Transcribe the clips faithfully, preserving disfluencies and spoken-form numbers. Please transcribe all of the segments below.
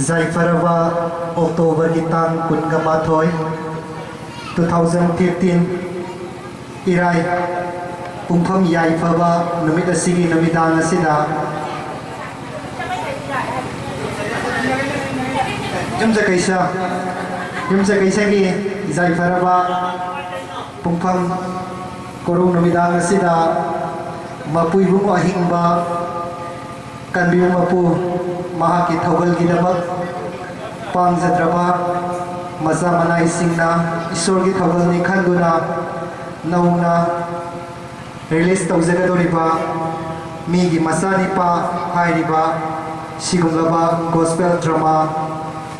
ꯌꯥꯏꯐꯔꯕ ꯑꯣꯛꯇꯣꯕꯔꯒꯤ ꯇꯥꯡ ꯀꯨꯟꯒ ꯃꯥꯊꯣꯏ, two thousand fifteen, ꯏꯔꯥꯏ, ꯄꯨꯡꯐꯝ ꯌꯥꯏꯐꯕ ꯅꯨꯃꯤꯠ ꯑꯁꯤꯒꯤ ꯅꯨꯃꯤꯗꯥꯡ ꯑꯁꯤꯗ ꯌꯨꯝꯖꯀꯩꯁ, ꯌꯨꯝꯖꯀꯩꯁꯒꯤ ꯌꯥꯏꯐꯔꯕ ꯄꯨꯡꯐꯝ ꯀꯣꯔꯧ ꯅꯨꯃꯤꯗꯥꯡ ꯑꯁꯤꯗ ꯃꯄꯨ ꯏꯕꯨꯡꯉꯣ ꯑꯍꯤꯡꯕ ꯀꯟꯕꯤꯌꯨ ꯃꯄꯨ, ꯃꯍꯥꯛꯀꯤ ꯊꯧꯒꯜꯒꯤꯗꯃꯛ ꯄꯥꯝꯖꯗ꯭ꯔꯕ ꯃꯆꯥ ꯃꯅꯥꯏꯁꯤꯡꯅ ꯏꯁꯣꯔꯒꯤ ꯊꯧꯒꯜꯅꯤ ꯈꯟꯗꯨꯅ ꯅꯧꯅ ꯔꯤꯂꯤꯖ ꯇꯧꯖꯒꯗꯧꯔꯤꯕ ꯃꯤꯒꯤ ꯃꯆꯥꯅꯤꯄꯥ ꯍꯥꯏꯔꯤꯕ ꯁꯤꯒꯨꯝꯂꯕ ꯒꯣꯁꯄꯦꯜ ꯗ꯭ꯔꯃꯥ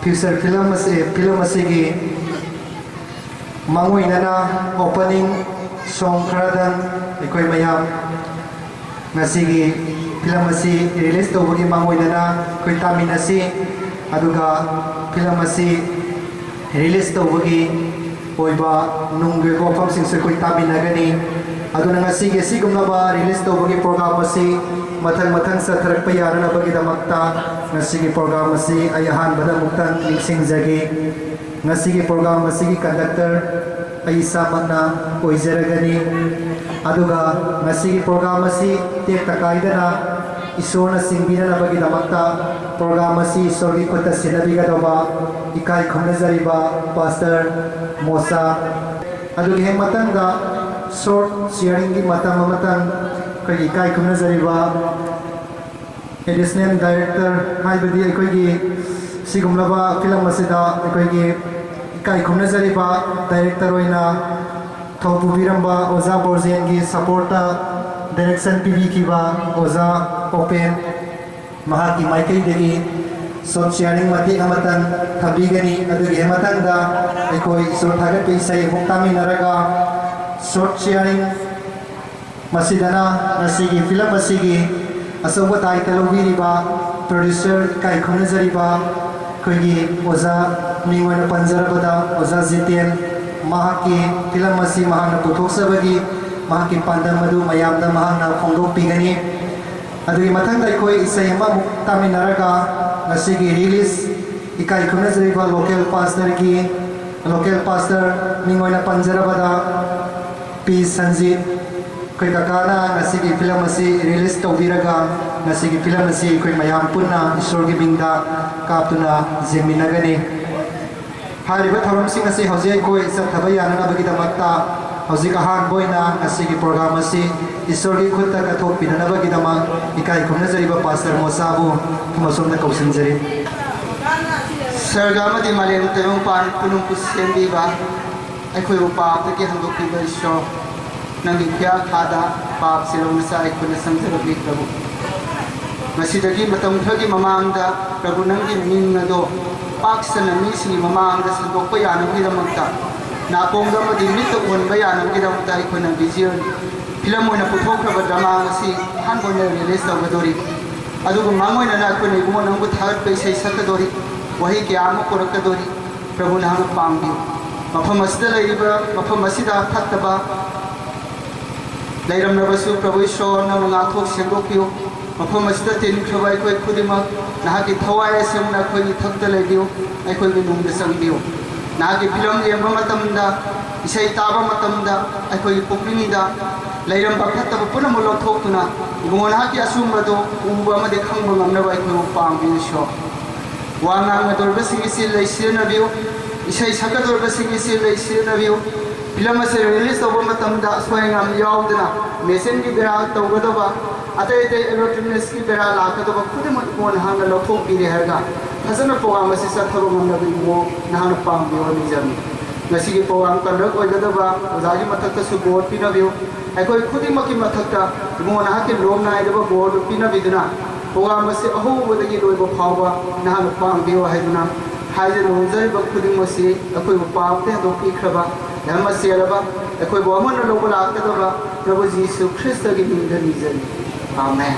ꯐ꯭ꯌꯨꯆꯔ ꯐꯤꯂꯝ ꯑꯁꯤ, ꯐꯤꯂꯝ ꯑꯁꯤꯒꯤ ꯃꯥꯡꯑꯣꯏꯅꯅ ꯑꯣꯄꯅꯤꯡ ꯁꯣꯡ ꯈꯔꯗꯪ ꯑꯩꯈꯣꯏ ꯃꯌꯥꯝ ꯉꯁꯤꯒꯤ ꯐꯤꯂꯝ ꯑꯁꯤ ꯔꯤꯂꯤꯖ ꯇꯧꯕꯒꯤ ꯃꯥꯡꯑꯣꯏꯅꯅ ꯑꯩꯈꯣꯏ ꯇꯥꯃꯤꯟꯅꯁꯤ꯫ ꯑꯗꯨꯒ ꯐꯤꯂꯝ ꯑꯁꯤ ꯔꯤꯂꯤꯖ ꯇꯧꯕꯒꯤ ꯑꯣꯏꯕ ꯅꯨꯡꯒꯤ ꯑꯣꯏꯕ ꯋꯥꯐꯝꯁꯤꯡꯁꯨ ꯑꯩꯈꯣꯏ ꯇꯥꯃꯤꯟꯅꯒꯅꯤ꯫ ꯑꯗꯨꯅ ꯉꯁꯤꯒꯤ ꯑꯁꯤꯒꯨꯝꯂꯕ ꯔꯤꯂꯤꯖ ꯇꯧꯕꯒꯤ ꯄ꯭ꯔꯣꯒ꯭ꯔꯥꯝ ꯑꯁꯤ ꯃꯊꯪ ꯃꯊꯪ ꯆꯠꯊꯔꯛꯄ ꯌꯥꯅꯅꯕꯒꯤꯗꯃꯛꯇ ꯉꯁꯤꯒꯤ ꯄ꯭ꯔꯣꯒ꯭ꯔꯥꯝ ꯑꯁꯤ ꯑꯩ ꯑꯍꯥꯟꯕꯗ ꯑꯃꯨꯛꯇꯪ ꯅꯤꯡꯁꯤꯡꯖꯒꯦ꯫ ꯉꯁꯤꯒꯤ ꯄ꯭ꯔꯣꯒ꯭ꯔꯥꯝ ꯑꯁꯤꯒꯤ ꯀꯟꯗꯛꯇꯔ ꯑꯩ ꯏꯁꯥꯃꯛꯅ ꯑꯣꯏꯖꯔꯒꯅꯤ꯫ ꯑꯗꯨꯒ ꯉꯁꯤꯒꯤ ꯄ꯭ꯔꯣꯒ꯭ꯔꯥꯝ ꯑꯁꯤ ꯇꯦꯛꯇ ꯀꯥꯏꯗꯅ ꯏꯁꯣꯔꯅ ꯆꯤꯡꯕꯤꯅꯅꯕꯒꯤꯗꯃꯛꯇ ꯄ꯭ꯔꯣꯒ꯭ꯔꯥꯝ ꯑꯁꯤ ꯏꯁꯣꯔꯒꯤ ꯈꯨꯠꯇ ꯁꯤꯟꯅꯕꯤꯒꯗꯧꯕ ꯏꯀꯥꯏ ꯈꯨꯝꯅꯖꯔꯤꯕ ꯄꯥꯁꯇꯔ ꯃꯣꯁꯥ꯫ ꯑꯗꯨꯒꯤ ꯍꯦꯛ ꯃꯊꯪꯗ ꯁꯣꯔꯠ ꯁꯤꯌꯥꯔꯤꯡꯒꯤ ꯃꯇꯝ ꯑꯃꯇꯪ ꯑꯩꯈꯣꯏꯒꯤ ꯏꯀꯥꯏ ꯈꯨꯝꯅꯖꯔꯤꯕ ꯑꯦꯗꯤꯁꯅꯦꯜ ꯗꯥꯏꯔꯦꯛꯇꯔ, ꯍꯥꯏꯕꯗꯤ ꯑꯩꯈꯣꯏꯒꯤ ꯁꯤꯒꯨꯝꯂꯕ ꯐꯤꯂꯝ ꯑꯁꯤꯗ ꯑꯩꯈꯣꯏꯒꯤ ꯏꯀꯥꯏ ꯈꯨꯝꯅꯖꯔꯤꯕ ꯗꯥꯏꯔꯦꯛꯇꯔ ꯑꯣꯏꯅ ꯊꯧ ꯄꯨꯕꯤꯔꯝꯕ ꯑꯣꯖꯥ ꯕꯣꯔꯖꯦꯟꯒꯤ ꯁꯄꯣꯔꯠꯇ ꯗꯥꯏꯔꯦꯛꯁꯟ ꯄꯤꯕꯤꯈꯤꯕ ꯑꯣꯖꯥ ꯑꯣꯄꯦꯟ, ꯃꯍꯥꯛꯀꯤ ꯃꯥꯏꯀꯩꯗꯒꯤ ꯁꯣꯔꯠ ꯁꯤꯌꯥꯔꯤꯡ ꯃꯇꯦꯛ ꯑꯃꯇꯪ ꯊꯝꯕꯤꯒꯅꯤ꯫ ꯑꯗꯨꯒꯤ ꯃꯊꯪꯗ ꯑꯩꯈꯣꯏ ꯏꯁꯣꯔ ꯊꯥꯒꯠꯄ ꯏꯁꯩ ꯑꯃꯨꯛ ꯇꯥꯃꯤꯟꯅꯔꯒ ꯁꯣꯔꯠ ꯁꯤꯌꯥꯔꯤꯡ ꯃꯁꯤꯗꯅ ꯉꯁꯤꯒꯤ ꯐꯤꯂꯝ ꯑꯁꯤꯒꯤ ꯑꯆꯧꯕ ꯗꯥꯏꯇ ꯂꯧꯕꯤꯔꯤꯕ ꯄ꯭ꯔꯣꯗ꯭ꯌꯨꯁꯔ ꯏꯀꯥꯏ ꯈꯨꯝꯅꯖꯔꯤꯕ ꯑꯩꯈꯣꯏꯒꯤ ꯑꯣꯖꯥ, ꯃꯤꯡ ꯑꯣꯏꯅ ꯄꯟꯖꯔꯕꯗ ꯑꯣꯖꯥ ꯖꯤꯇꯦꯟ, ꯃꯍꯥꯛꯀꯤ ꯐꯤꯂꯝ ꯑꯁꯤ ꯃꯍꯥꯛꯅ ꯄꯨꯊꯣꯛꯆꯕꯒꯤ ꯃꯍꯥꯛꯀꯤ ꯄꯥꯟꯗꯝ ꯑꯗꯨ ꯃꯌꯥꯝꯗ ꯃꯍꯥꯛꯅ ꯐꯣꯡꯗꯣꯛꯄꯤꯒꯅꯤ꯫ ꯑꯗꯨꯒꯤ ꯃꯊꯪꯗ ꯑꯩꯈꯣꯏ ꯏꯁꯩ ꯑꯃꯃꯨꯛ ꯇꯥꯃꯤꯟꯅꯔꯒ ꯉꯁꯤꯒꯤ ꯔꯤꯂꯤꯖ ꯏꯀꯥꯏ ꯈꯨꯝꯅꯖꯔꯤꯕ local pastorꯒꯤ, local pastor ꯃꯤꯡ ꯑꯣꯏꯅ ꯄꯟꯖꯔꯕꯗ ꯄꯤ ꯁꯟꯖꯤꯠ, ꯑꯩꯈꯣꯏ ꯀꯀꯥꯅ ꯉꯁꯤꯒꯤ ꯐꯤꯂꯝ ꯑꯁꯤ release ꯇꯧꯕꯤꯔꯒ ꯉꯁꯤꯒꯤ ꯐꯤꯂꯝ ꯑꯁꯤ ꯑꯩꯈꯣꯏ ꯃꯌꯥꯝ ꯄꯨꯟꯅ ꯏꯁꯣꯔꯒꯤ ꯃꯤꯡꯗ ꯀꯥꯞꯇꯨꯅ ꯌꯦꯡꯃꯤꯟꯅꯒꯅꯤ꯫ ꯍꯥꯏꯔꯤꯕ ꯊꯧꯔꯝꯁꯤꯡ ꯑꯁꯤ ꯍꯧꯖꯤꯛ ꯑꯩꯈꯣꯏ ꯆꯠꯊꯕ ꯌꯥꯅꯅꯕꯒꯤꯗꯃꯛꯇ ꯍꯧꯖꯤꯛ ꯑꯍꯥꯟꯕ ꯑꯣꯏꯅ ꯉꯁꯤꯒꯤ program ꯑꯁꯤ ꯏꯁꯣꯔꯒꯤ ꯈꯨꯠꯇ ꯀꯠꯊꯣꯛꯄꯤꯅꯅꯕꯒꯤꯗꯃꯛ ꯏꯀꯥꯏ ꯈꯨꯝꯅꯖꯔꯤꯕ pastor ꯃꯣꯁꯥꯕꯨ ꯃꯐꯝ ꯑꯁꯣꯝꯗ ꯀꯧꯁꯤꯟꯖꯔꯤ꯫ ꯁꯔꯒ ꯑꯃꯗꯤ ꯃꯥꯂꯦꯝ ꯇꯥꯏꯕꯪꯄꯥꯟ ꯄꯨꯝꯅꯃꯛꯄꯨ ꯁꯦꯝꯕꯤꯕ, ꯑꯩꯈꯣꯏꯕꯨ ꯄꯥꯞꯇꯒꯤ ꯍꯟꯗꯣꯛꯄꯤꯕ ꯏꯁꯣꯔ, ꯅꯪꯒꯤ ꯈꯨꯌꯥꯈꯥꯗ ꯄꯥꯞꯁꯦ ꯂꯧꯅ ꯆꯥ ꯑꯩꯈꯣꯏꯅ ꯆꯪꯖꯔꯛꯂꯤ ꯄ꯭ꯔꯚꯨ꯫ ꯉꯁꯤꯗꯒꯤ ꯃꯇꯝ ꯈꯔꯒꯤ ꯃꯃꯥꯡꯗ ꯄ꯭ꯔꯚꯨ ꯅꯪꯒꯤ ꯃꯤꯡ ꯑꯗꯣ ꯄꯥꯛ ꯁꯟꯅ ꯃꯤꯁꯤꯡꯒꯤ ꯃꯃꯥꯡꯗ ꯁꯟꯗꯣꯛꯄ ꯌꯥꯅꯕꯒꯤꯗꯃꯛꯇ ꯅꯥꯀꯣꯡꯗ ꯑꯃꯗꯤ ꯃꯤꯠꯇ ꯎꯍꯟꯕ ꯌꯥꯅꯕꯒꯤꯗꯃꯛꯇ ꯑꯩꯈꯣꯏꯅ visual film ꯑꯣꯏꯅ ꯄꯨꯊꯣꯛꯈ꯭ꯔꯕ drama ꯑꯁꯤ ꯑꯍꯥꯟꯕ ꯑꯣꯏꯅ release ꯇꯧꯒꯗꯧꯔꯤ꯫ ꯑꯗꯨꯒ ꯃꯥꯡꯑꯣꯏꯅꯅ ꯑꯩꯈꯣꯏꯅ ꯏꯕꯨꯡꯉꯣ ꯅꯪꯕꯨ ꯊꯥꯒꯠꯄ ꯏꯁꯩ ꯁꯛꯀꯗꯧꯔꯤ, ꯋꯥꯍꯩ ꯀꯌꯥ ꯑꯃ ꯄꯨꯔꯛꯀꯗꯧꯔꯤ꯫ ꯄ꯭ꯔꯚꯨ ꯅꯍꯥꯛꯅ ꯄꯥꯡꯕꯤꯌꯨ꯫ ꯃꯐꯝ ꯑꯁꯤꯗ ꯂꯩꯔꯤꯕ, ꯃꯐꯝ ꯑꯁꯤꯗ ꯐꯠꯇꯕ ꯂꯩꯔꯝꯂꯕꯁꯨ ꯄ꯭ꯔꯚꯨ ꯏꯁꯣꯔ ꯅꯪꯅ ꯉꯥꯛꯊꯣꯛ ꯁꯦꯡꯗꯣꯛꯄꯤꯌꯨ꯫ ꯃꯐꯝ ꯑꯁꯤꯗ ꯇꯤꯟꯈ꯭ꯔꯕ ꯑꯩꯈꯣꯏ ꯈꯨꯗꯤꯡꯃꯛ ꯅꯍꯥꯛꯀꯤ ꯊꯋꯥꯏ ꯑꯁꯦꯡꯅ ꯑꯩꯈꯣꯏꯒꯤ ꯏꯊꯛꯇ ꯂꯩꯕꯤꯌꯨ, ꯑꯩꯈꯣꯏꯒꯤ ꯅꯨꯡꯗ ꯆꯪꯕꯤꯌꯨ꯫ ꯅꯍꯥꯛꯀꯤ ꯐꯤꯂꯝ ꯌꯦꯡꯕ ꯃꯇꯝꯗ, ꯏꯁꯩ ꯇꯥꯕ ꯃꯇꯝꯗ ꯑꯩꯈꯣꯏꯒꯤ ꯄꯨꯛꯅꯤꯡꯗ ꯂꯩꯔꯝꯕ ꯐꯠꯇꯕ ꯄꯨꯝꯅꯃꯛ ꯂꯧꯊꯣꯛꯇꯨꯅ ꯏꯕꯨꯡꯉꯣ ꯅꯍꯥꯛꯀꯤ ꯑꯆꯨꯝꯕꯗꯨ ꯎꯕ ꯑꯃꯗꯤ ꯈꯪꯕ ꯉꯝꯅꯕ ꯑꯩꯈꯣꯏꯕꯨ ꯄꯥꯡꯕꯤꯌꯨ ꯏꯁꯣꯔ꯫ ꯋꯥ ꯉꯥꯡꯒꯗꯧꯔꯤꯕꯁꯤꯡ ꯑꯁꯤ ꯂꯩ ꯁꯤꯖꯤꯟꯅꯕꯤꯌꯨ, ꯏꯁꯩ ꯁꯛꯀꯗꯧꯔꯤꯕꯁꯤꯡ ꯑꯁꯤ ꯂꯩ ꯁꯤꯖꯤꯟꯅꯕꯤꯌꯨ꯫ ꯐꯤꯂꯝ ꯑꯁꯤ release ꯇꯧꯕ ꯃꯇꯝꯗ ꯑꯁꯣꯏ ꯑꯉꯥꯝ ꯌꯥꯎꯗꯅ, machine ꯒꯤ ꯕꯦꯔꯥ ꯇꯧꯒꯗꯕ, ꯑꯇꯩ ꯑꯇꯩ electronics ꯀꯤ ꯕꯦꯔꯥ ꯂꯥꯛꯀꯗꯕ ꯈꯨꯗꯤꯡꯃꯛ ꯏꯕꯨꯡꯉꯣ ꯅꯍꯥꯛꯅ ꯂꯧꯊꯣꯛꯄꯤꯔꯦ ꯍꯥꯏꯔꯒ ꯐꯖꯅ program ꯑꯁꯤ ꯆꯠꯊꯕ ꯉꯝꯅꯕ ꯏꯕꯨꯡꯉꯣ ꯅꯍꯥꯛꯅ ꯄꯥꯡꯕꯤꯌꯣ ꯍꯥꯏꯅ ꯅꯤꯖꯕꯅꯤ꯫ ꯉꯁꯤꯒꯤ program conduct ꯑꯣꯏꯒꯗꯕ ꯑꯣꯖꯥꯒꯤ ꯃꯊꯛꯇꯁꯨ ꯕꯣꯔ ꯄꯤꯅꯕꯤꯌꯨ꯫ ꯑꯩꯈꯣꯏ ꯈꯨꯗꯤꯡꯃꯛꯀꯤ ꯃꯊꯛꯇ ꯏꯕꯨꯡꯉꯣ ꯅꯍꯥꯛꯀꯤ ꯂꯣꯝ ꯅꯥꯏꯗꯕ ꯕꯣꯔꯗꯨ ꯄꯤꯅꯕꯤꯗꯨꯅ program ꯑꯁꯤ ꯑꯍꯧꯕꯗꯒꯤ ꯂꯣꯏꯕ ꯐꯥꯎꯕ ꯅꯍꯥꯛꯅ ꯄꯥꯡꯕꯤꯌꯨ ꯍꯥꯏꯗꯨꯅ ꯍꯥꯏꯖ ꯅꯣꯡꯖꯔꯤꯕ ꯈꯨꯗꯤꯡꯃꯛꯁꯤ ꯑꯩꯈꯣꯏꯕꯨ ꯄꯥꯞꯇ ꯍꯦꯟꯗꯣꯛꯄꯤꯈ꯭ꯔꯕ, ꯙꯔꯃ ꯆꯦꯜꯂꯕ, ꯑꯩꯈꯣꯏꯕꯨ ꯑꯃꯨꯛ ꯍꯟꯅ ꯂꯧꯕ ꯂꯥꯛꯀꯗꯕ ꯄ꯭ꯔꯚꯨ ꯖꯤꯁꯨ ꯈ꯭ꯔꯤꯁꯇꯒꯤ ꯃꯤꯡꯗ ꯅꯤꯖꯔꯤ꯫ ꯑꯥꯃꯦꯟ꯫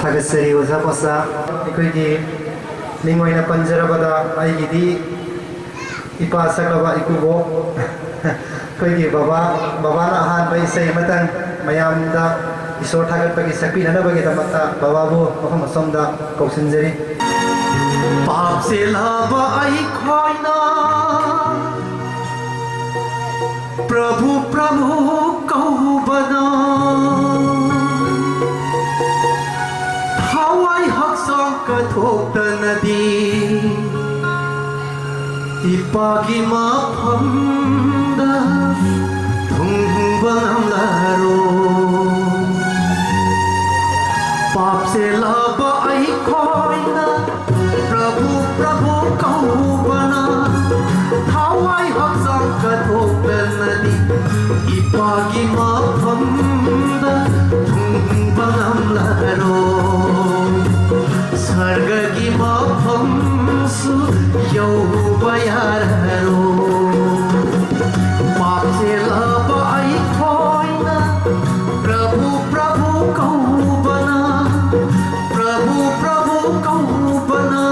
ꯊꯥꯒꯠꯆꯔꯤ ꯑꯣꯖꯥ ꯄꯥꯁꯇꯔ꯫ ꯑꯩꯈꯣꯏꯒꯤ ꯃꯤꯡ ꯑꯣꯏꯅ ꯄꯟꯖꯔꯕꯗ ꯑꯩꯒꯤꯗꯤ ꯏꯄꯥ ꯁꯛꯂꯕ ꯏꯀꯨꯕꯣꯛ, ꯑꯩꯈꯣꯏꯒꯤ ꯕꯕꯥ, ꯕꯕꯥꯅ ꯑꯍꯥꯟꯕ ꯏꯁꯩ ꯑꯃꯇꯪ ꯃꯌꯥꯝꯗ ꯏꯁꯣꯔ ꯊꯥꯒꯠꯄꯒꯤ ꯁꯛꯄꯤꯅꯅꯕꯒꯤꯗꯃꯛꯇ ꯕꯕꯥꯕꯨ ꯃꯐꯝ ꯑꯁꯣꯝꯗ ꯀꯧꯁꯤꯟꯖꯔꯤ꯫ ꯄꯥꯞ ꯆꯦꯜꯂꯕ ꯑꯩꯈꯣꯏꯅ ꯄ꯭ꯔꯚꯨ, ꯄ꯭ꯔꯚꯨ ꯀꯧꯕꯅ ꯊꯋꯥꯏ ꯍꯛꯆꯥꯡ ꯀꯠꯊꯣꯛꯇꯅꯗꯤ ꯏꯄꯥꯒꯤ ꯃꯐꯝꯗ ꯊꯨꯡꯕ ꯉꯝꯂꯔꯣꯏ꯫ ꯄꯥꯞ ꯆꯦꯜꯂꯕ ꯑꯩꯈꯣꯏꯅ ꯄ꯭ꯔꯚꯨ, ꯄ꯭ꯔꯚꯨ ꯀꯧꯕꯅ ꯊꯋꯥꯏ ꯍꯛꯆꯥꯡ ꯀꯠꯊꯣꯛꯇꯅꯗꯤ ꯏꯄꯥꯒꯤ ꯃꯐꯝꯗ ꯊꯨꯡꯕ ꯉꯝꯂꯔꯣꯏ꯫ ꯁꯔꯒꯒꯤ ꯃꯐꯝꯁꯨ ꯌꯧꯕ ꯌꯥꯔꯔꯣꯏ꯫ ꯄꯥꯞ ꯆꯦꯜꯂꯕ ꯑꯩꯈꯣꯏꯅ ꯄ꯭ꯔꯚꯨ, ꯄ꯭ꯔꯚꯨ ꯀꯧꯕꯅ, ꯄ꯭ꯔꯚꯨ, ꯄ꯭ꯔꯚꯨ ꯀꯧꯕꯅ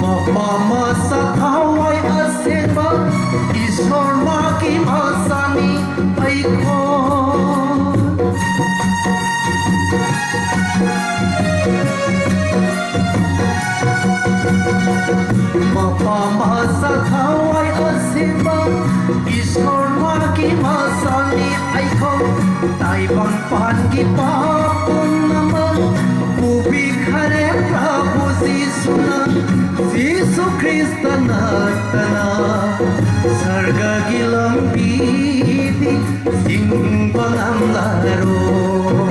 ꯃꯄꯥ ꯃꯆꯥ ꯊꯋꯥꯏ ꯑꯁꯦꯡꯕ ꯏꯁꯣꯔ ꯃꯥꯒꯤ ꯃꯆꯥꯅꯤ ꯑꯩꯈꯣꯏ꯫ ꯃꯄꯥ ꯃꯆꯥ ꯊꯋꯥꯏ ꯑꯁꯦꯡꯕ ꯏꯁꯣꯔ ꯃꯥꯒꯤ ꯃꯆꯥꯅꯤ ꯑꯩꯈꯣꯏ꯫ ꯇꯥꯏꯕꯪ ꯄꯥꯟꯈꯤꯕ ꯄꯨꯝꯅꯃꯛ ꯄꯨꯕꯤꯈꯔꯦ ꯄ꯭ꯔꯚꯨ ꯖꯤꯁꯨꯅ꯫ ꯖꯤꯁꯨ ꯈ꯭ꯔꯤꯁꯇ ꯅꯠꯇꯅ ꯁꯔꯒꯒꯤ ꯂꯝꯕꯤꯗꯤ ꯆꯤꯡꯕ ꯉꯝꯂꯔꯣꯏ꯫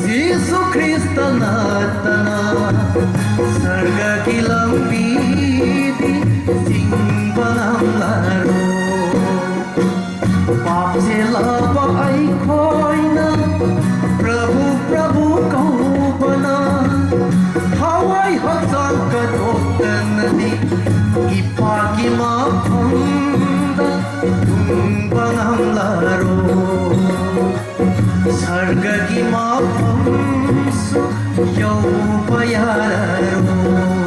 ꯖꯤꯁꯨ ꯈ꯭ꯔꯤꯁꯇ ꯅꯠꯇꯅ ꯁꯔꯒꯒꯤ ꯂꯝꯕꯤꯗꯤ ꯆꯤꯡꯕ ꯉꯝꯂꯔꯣꯏ꯫ ꯒꯤ ꯃꯐꯝꯁꯨ ꯌꯧꯕ ꯌꯥꯔꯔꯣꯏ꯫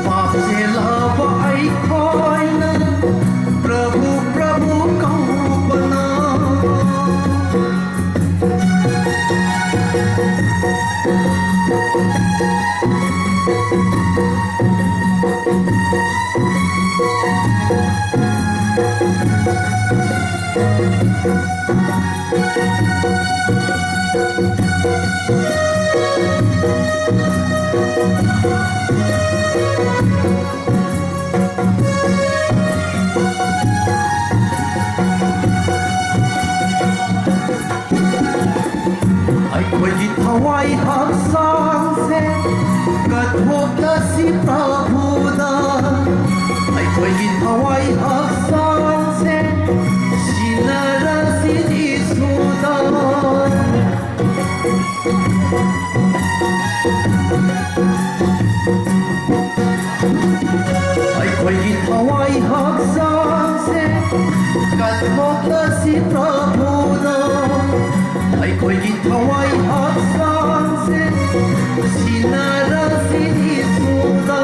ꯄꯥꯞ ꯆꯦꯜꯂꯕ ꯑꯩꯈꯣꯏꯅ ꯄ꯭ꯔꯚꯨ, ꯄ꯭ꯔꯚꯨ ꯀꯧꯕꯅ꯫ ꯑꯩꯈꯣꯏꯒꯤ ꯊꯋꯥꯏ ꯍꯛꯆꯥꯡꯁꯦ ꯀꯠꯊꯣꯛꯂꯁꯤ ꯄ꯭ꯔꯚꯨꯗ꯫ ꯑꯩꯈꯣꯏꯒꯤ ꯊꯋꯥꯏ ꯍꯛꯆꯥꯡꯁꯦ ꯁꯤꯟꯅꯔꯁꯤ ꯖꯤꯁꯨꯗ꯫ ꯑꯩꯈꯣꯏꯒꯤ ꯊꯋꯥꯏ ꯍꯛꯆꯥꯡꯁꯦ ꯀꯠꯊꯣꯛꯂꯁꯤ ꯄ꯭ꯔꯚꯨꯗ꯫ ꯑꯩꯈꯣꯏꯒꯤ ꯊꯋꯥꯏ ꯍꯛꯆꯥꯡꯁꯦ ꯁꯤꯟꯅꯔꯁꯤ ꯖꯤꯁꯨꯗ꯫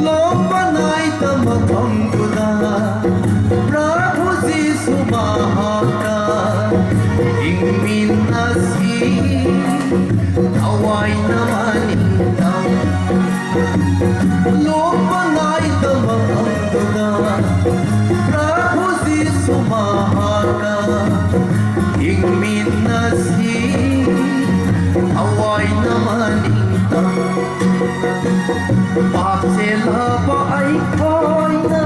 ꯂꯣꯝꯕ ꯅꯥꯏꯗ ꯃꯐꯝꯗꯨꯗ ꯄ꯭ꯔꯚꯨ ꯖꯤꯁꯨ ꯃꯍꯥꯛꯀ ꯍꯤꯡꯃꯤꯟꯅꯁꯤ ꯊꯋꯥꯏꯅ ꯃꯅꯤꯡꯇꯝ꯫ ꯂꯣꯝꯕ ꯅꯥꯏꯗ ꯃꯐꯝꯗꯨꯗ ꯄ꯭ꯔꯚꯨ ꯖꯤꯁꯨ ꯃꯍꯥꯛꯀ ꯍꯤꯡꯃꯤꯟꯅꯁꯤ ꯊꯋꯥꯏꯅ ꯃꯅꯤꯡꯇꯝ꯫ ꯄꯥꯞ ꯆꯦꯜꯂꯕ ꯑꯩꯈꯣꯏꯅ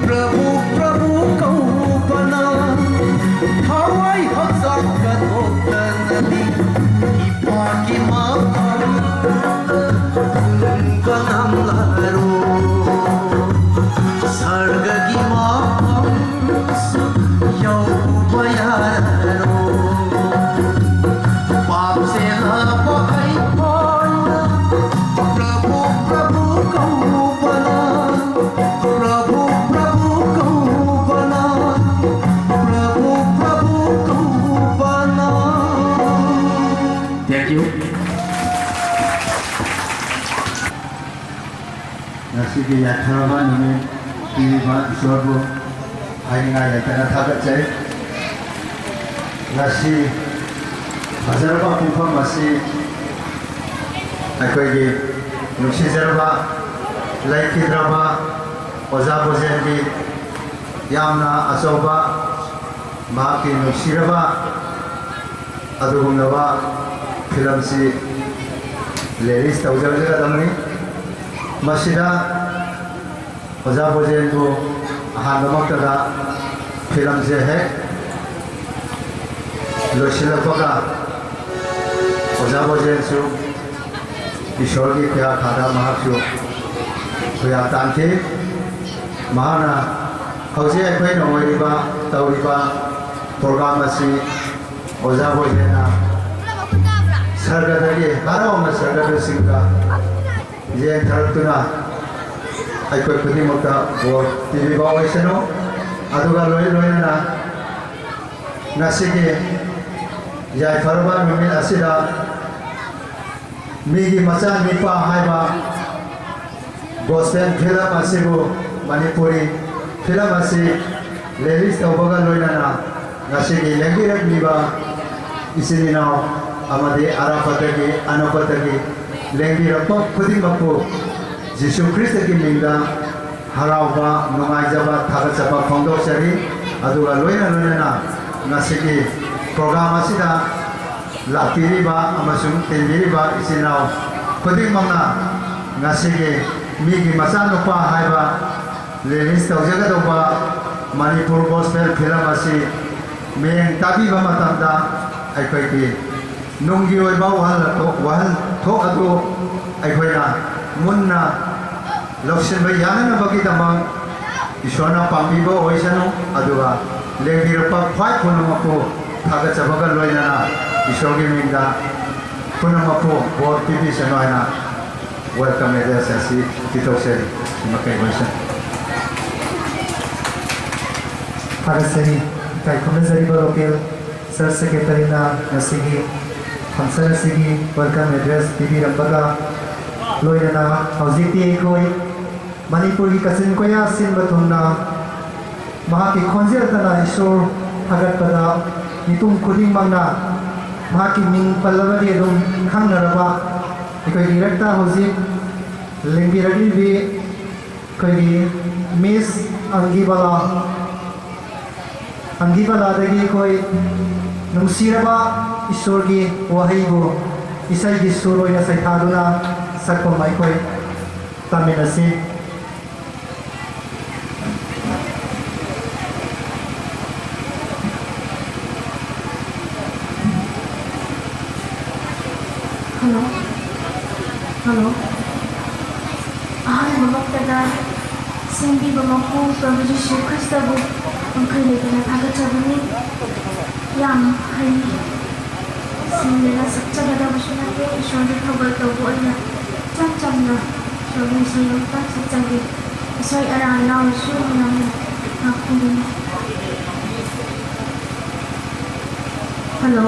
ꯄ꯭ꯔꯚꯨ, ꯄ꯭ꯔꯚꯨ ꯀꯧꯕꯅ ꯊꯋꯥꯏ ꯍꯛꯆꯥꯡ ꯀꯠꯊꯣꯛꯇꯅꯗꯤ ꯏꯄꯥꯒꯤ ꯃꯐꯝ ꯊꯨꯡꯕ ꯉꯝꯂꯔꯣꯏ꯫ ꯁꯔꯒꯒꯤ ꯃꯐꯝꯁꯨ ꯌꯧꯕ ꯌꯥꯔꯔꯣꯏ꯫ ꯄꯥꯞ ꯆꯦꯜꯂꯕ ꯑꯩꯈꯣꯏꯅ ꯄ꯭ꯔꯚꯨ, ꯄ꯭ꯔꯚꯨ ꯀꯧꯕꯅ, ꯄ꯭ꯔꯚꯨ, ꯄ꯭ꯔꯚꯨ ꯀꯧꯕꯅ, ꯄ꯭ꯔꯚꯨ, ꯄ꯭ꯔꯚꯨ ꯀꯧꯕꯅ꯫ ꯉꯁꯤꯒꯤ ꯌꯥꯏꯐꯔꯕ ꯅꯨꯃꯤꯠ ꯄꯤꯕꯤꯕ ꯏꯁꯣꯔꯕꯨ ꯍꯥꯏꯅꯤꯡꯉꯥꯏ ꯂꯩꯇꯅ ꯊꯥꯒꯠꯆꯩ꯫ ꯉꯁꯤ ꯐꯖꯔꯕ ꯄꯨꯡꯐꯝ ꯑꯁꯤ ꯑꯩꯈꯣꯏꯒꯤ ꯅꯨꯡꯁꯤꯖꯔꯕ ꯂꯩꯈꯤꯗ꯭ꯔꯕ ꯑꯣꯖꯥ ꯕꯣꯖꯦꯟꯒꯤ ꯌꯥꯝꯅ ꯑꯆꯧꯕ ꯃꯍꯥꯛꯀꯤ ꯅꯨꯡꯁꯤꯔꯕ ꯑꯗꯨꯒꯨꯝꯂꯕ ꯐꯤꯂꯝꯁꯤ ꯔꯤꯂꯤꯖ ꯇꯧꯖꯔꯛꯀꯗꯕꯅꯤ꯫ ꯃꯁꯤꯗ ꯑꯣꯖꯥ ꯕꯣꯖꯦꯟꯕꯨ ꯑꯍꯥꯟꯕꯃꯛꯇꯗ ꯐꯤꯂꯝꯁꯦ ꯍꯦꯛ ꯂꯣꯏꯁꯤꯜꯂꯛꯄꯒ ꯑꯣꯖꯥ ꯕꯣꯖꯦꯟꯁꯨ ꯏꯁꯣꯔꯒꯤ ꯈꯨꯌꯥꯈꯥꯗ ꯃꯍꯥꯛꯁꯨ ꯈꯨꯌꯥ ꯇꯥꯟꯈꯤ꯫ ꯃꯍꯥꯛꯅ ꯍꯧꯖꯤꯛ ꯑꯩꯈꯣꯏꯅ ꯑꯣꯏꯔꯤꯕ, ꯇꯧꯔꯤꯕ ꯄ꯭ꯔꯣꯒ꯭ꯔꯥꯝ ꯑꯁꯤ ꯑꯣꯖꯥ ꯕꯣꯖꯦꯟꯅ ꯁꯔꯒꯗꯒꯤ ꯍꯔꯥꯎꯅ ꯁꯔꯒꯗꯁꯤꯡꯒ ꯌꯦꯡꯊꯔꯛꯇꯨꯅ ꯑꯩꯈꯣꯏ ꯈꯨꯗꯤꯡꯃꯛꯇ ꯕꯣꯔ ꯄꯤꯕꯤꯕ ꯑꯣꯏꯁꯅꯨ꯫ ꯑꯗꯨꯒ ꯂꯣꯏ ꯂꯣꯏꯅꯅ ꯉꯁꯤꯒꯤ ꯌꯥꯏꯐꯔꯕ ꯅꯨꯃꯤꯠ ꯑꯁꯤꯗ ꯃꯤꯒꯤ ꯃꯆꯥ ꯅꯤꯄꯥ ꯍꯥꯏꯕ ꯒꯣꯁꯄꯦꯜ ꯐꯤꯂꯝ ꯑꯁꯤꯕꯨ, ꯃꯅꯤꯄꯨꯔꯤ ꯐꯤꯂꯝ ꯑꯁꯤ ꯔꯤꯂꯤꯖ ꯇꯧꯕꯒ ꯂꯣꯏꯅꯅ ꯉꯁꯤꯒꯤ ꯂꯦꯡꯕꯤꯔꯛꯂꯤꯕ ꯏꯆꯤꯟ ꯏꯅꯥꯎ ꯑꯃꯗꯤ ꯑꯔꯥꯞꯄꯗꯒꯤ ꯑꯅꯛꯄꯗꯒꯤ ꯂꯦꯡꯕꯤꯔꯛꯄ ꯈꯨꯗꯤꯡꯃꯛꯄꯨ ꯖꯤꯁꯨ ꯈ꯭ꯔꯤꯁꯇꯒꯤ ꯃꯤꯡꯗ ꯍꯔꯥꯎꯕ, ꯅꯨꯡꯉꯥꯏꯖꯕ, ꯊꯥꯒꯠꯆꯕ ꯐꯣꯡꯗꯣꯛꯆꯔꯤ꯫ ꯑꯗꯨꯒ ꯂꯣꯏꯅ ꯂꯣꯏꯅꯅ ꯉꯁꯤꯒꯤ ꯄ꯭ꯔꯣꯒ꯭ꯔꯥꯝ ꯑꯁꯤꯗ ꯂꯥꯛꯄꯤꯔꯤꯕ ꯑꯃꯁꯨꯡ ꯇꯤꯟꯕꯤꯔꯤꯕ ꯏꯆꯤꯟ ꯏꯅꯥꯎ ꯈꯨꯗꯤꯡꯃꯛꯅ ꯉꯁꯤꯒꯤ ꯃꯤꯒꯤ ꯃꯆꯥꯅꯨꯄꯥ ꯍꯥꯏꯕ ꯔꯤꯂꯤꯖ ꯇꯧꯖꯒꯗꯧꯕ ꯃꯅꯤꯄꯨꯔ ꯒꯣꯁꯄꯦꯜ ꯐꯤꯂꯝ ꯑꯁꯤ ꯃꯤꯠꯌꯦꯡ ꯇꯥꯕꯤꯕ ꯃꯇꯝꯗ ꯑꯩꯈꯣꯏꯒꯤ ꯅꯨꯡꯒꯤ ꯑꯣꯏꯕ ꯋꯥꯍꯜ ꯑꯗꯨ, ꯋꯥꯍꯟꯊꯣꯛ ꯑꯗꯨ ꯑꯩꯈꯣꯏꯅ ꯃꯨꯟꯅ ꯂꯧꯁꯤꯟꯕ ꯌꯥꯅꯅꯕꯒꯤꯗꯃꯛ ꯏꯁꯣꯔꯅ ꯄꯥꯡꯕꯤꯕ ꯑꯣꯏꯁꯅꯨ꯫ ꯑꯗꯨꯒ ꯂꯦꯡꯕꯤꯔꯛꯄ ꯈ꯭ꯋꯥꯏ ꯄꯨꯝꯅꯃꯛꯄꯨ ꯊꯥꯒꯠꯆꯕꯒ ꯂꯣꯏꯅꯅ ꯏꯁꯣꯔꯒꯤ ꯃꯤꯡꯗ ꯄꯨꯝꯅꯃꯛꯄꯨ ꯕꯣꯔ ꯄꯤꯕꯤꯁꯅꯨ ꯍꯥꯏꯅ ꯋꯦꯜꯀꯝ ꯑꯦꯗ꯭ꯔꯦꯁ ꯑꯁꯤ ꯄꯤꯊꯣꯛꯆꯔꯤ꯫ ꯃꯈꯩ ꯂꯣꯏꯁꯟ꯫ ꯊꯥꯒꯠꯆꯔꯤ꯫ ꯏꯀꯥꯏ ꯈꯨꯝꯅꯖꯔꯤꯕ ꯂꯣꯀꯦꯜ ꯆꯔꯆ ꯁꯦꯀ꯭ꯔꯦꯇꯔꯤꯅ ꯉꯁꯤꯒꯤ Function ꯑꯁꯤꯒꯤ welcome address ꯄꯤꯕꯤꯔꯝꯕꯒ ꯂꯣꯏꯅꯅ ꯍꯧꯖꯤꯛꯇꯤ ꯑꯩꯈꯣꯏ ꯃꯅꯤꯄꯨꯔꯒꯤ ꯀꯥꯆꯤꯟ ꯀꯣꯌꯥ ꯁꯤꯟꯕ ꯊꯨꯡꯅ ꯃꯍꯥꯛꯀꯤ ꯈꯣꯟꯖꯦꯜꯇꯅ ꯏꯁꯣꯔ ꯊꯥꯒꯠꯄꯗ ꯃꯤꯄꯨꯝ ꯈꯨꯗꯤꯡꯃꯛꯅ ꯃꯍꯥꯛꯀꯤ ꯃꯤꯡ ꯄꯜꯂꯕꯗꯤ ꯑꯗꯨꯝ ꯈꯪꯅꯔꯕ ꯑꯩꯈꯣꯏꯒꯤ ꯏꯔꯛꯇ ꯍꯧꯖꯤꯛ ꯂꯦꯡꯕꯤꯔꯛꯂꯤꯕꯤ ꯑꯩꯈꯣꯏꯒꯤ Miss ꯑꯪꯒꯤꯕꯂꯥ, ꯑꯪꯒꯤꯕꯂꯥꯗꯒꯤ ꯑꯩꯈꯣꯏ ꯅꯨꯡꯁꯤꯔꯕ ꯏꯁꯣꯔꯒꯤ ꯋꯥꯍꯩꯕꯨ ꯏꯁꯩꯒꯤ ꯁꯨꯔ ꯑꯣꯏꯅ ꯁꯩꯊꯥꯗꯨꯅ ꯁꯛꯄ ꯑꯃ ꯑꯩꯈꯣꯏ ꯇꯥꯃꯤꯟꯅꯁꯤ꯫ Hello. Hello. ꯑꯍꯥꯟꯕꯃꯛꯇꯗ ꯁꯦꯝꯕꯤꯕ ꯃꯄꯨ ꯄ꯭ꯔꯚꯨ ꯖꯤꯁꯨ ꯈ꯭ꯔꯤꯁꯇꯕꯨ ꯉꯝꯈꯩ ꯂꯩꯇꯅ ꯊꯥꯒꯠꯆꯕꯅꯤ꯫ ꯌꯥꯝ ꯍꯩ꯫ ꯁꯤꯡꯗꯅ ꯁꯛꯆꯒꯗꯕꯁꯨ ꯅꯠꯇꯦ꯫ ꯏꯁꯣꯔꯒꯤ ꯊꯧꯒꯜ ꯇꯧꯕ ꯑꯣꯏꯅ ꯏꯆꯝ ꯆꯝꯅ ꯏꯁꯣꯔꯒꯤ ꯏꯁꯩ ꯑꯃꯇꯪ ꯁꯛꯆꯒꯦ꯫ ꯑꯁꯣꯏ ꯑꯔꯥꯟ ꯌꯥꯎꯔꯁꯨ ꯃꯌꯥꯝꯅ ꯉꯥꯛꯄꯤꯒꯅꯤ꯫ Hello.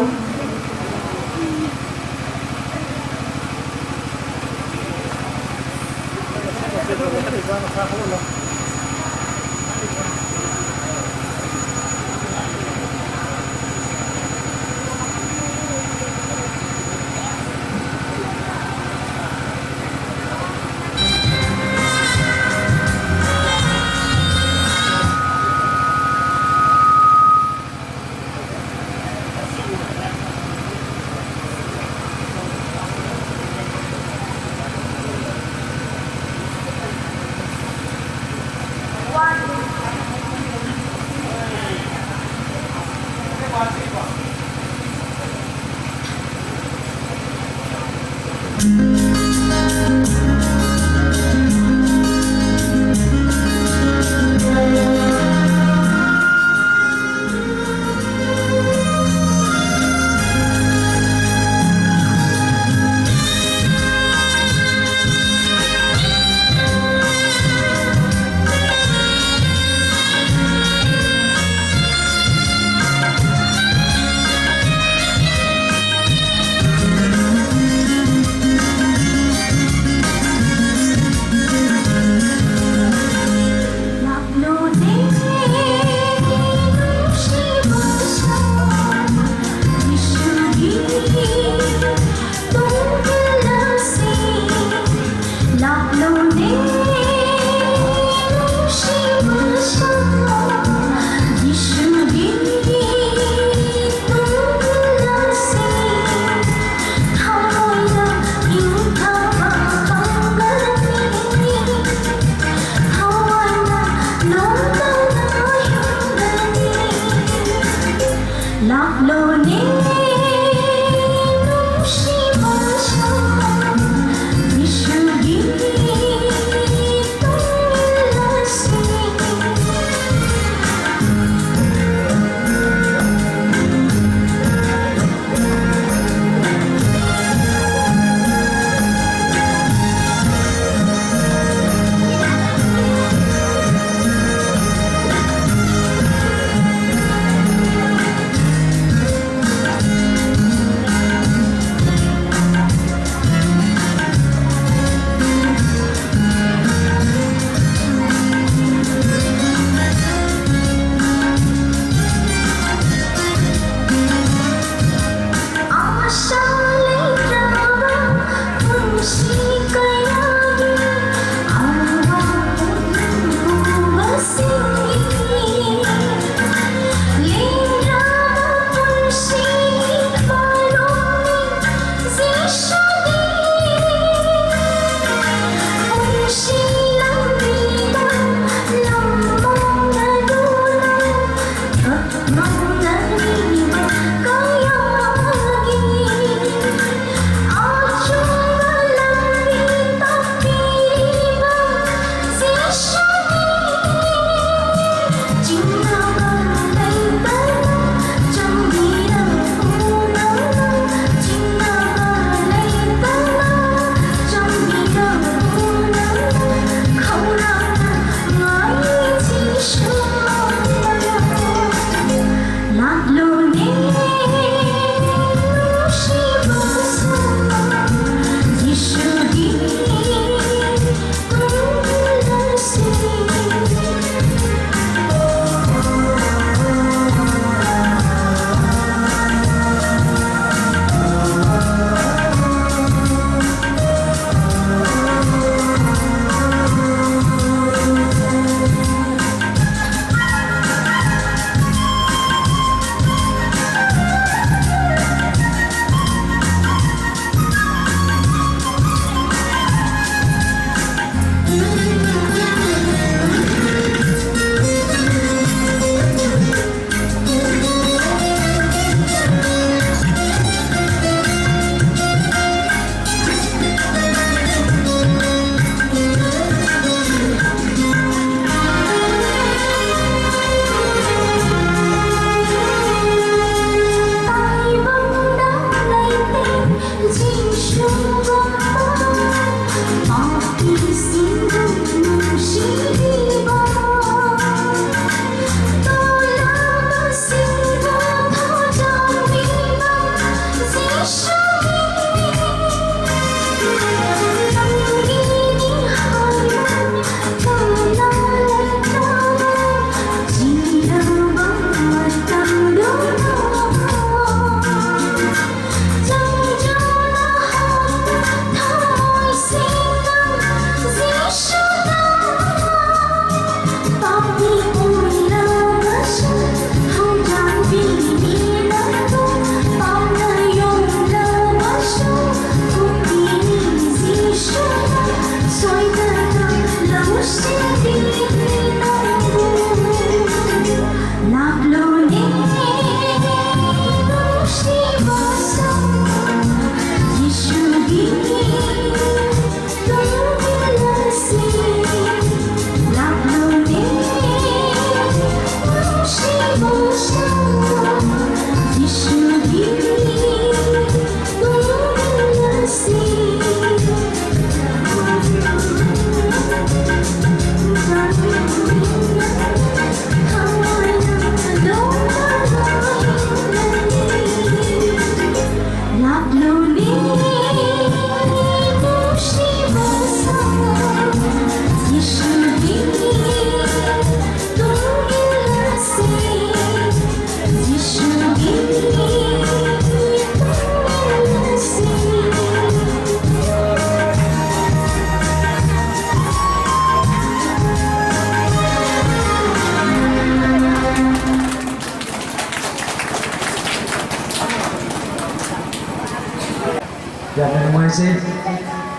ꯌꯥꯝꯅ ꯅꯨꯡꯉꯥꯏꯖꯩ꯫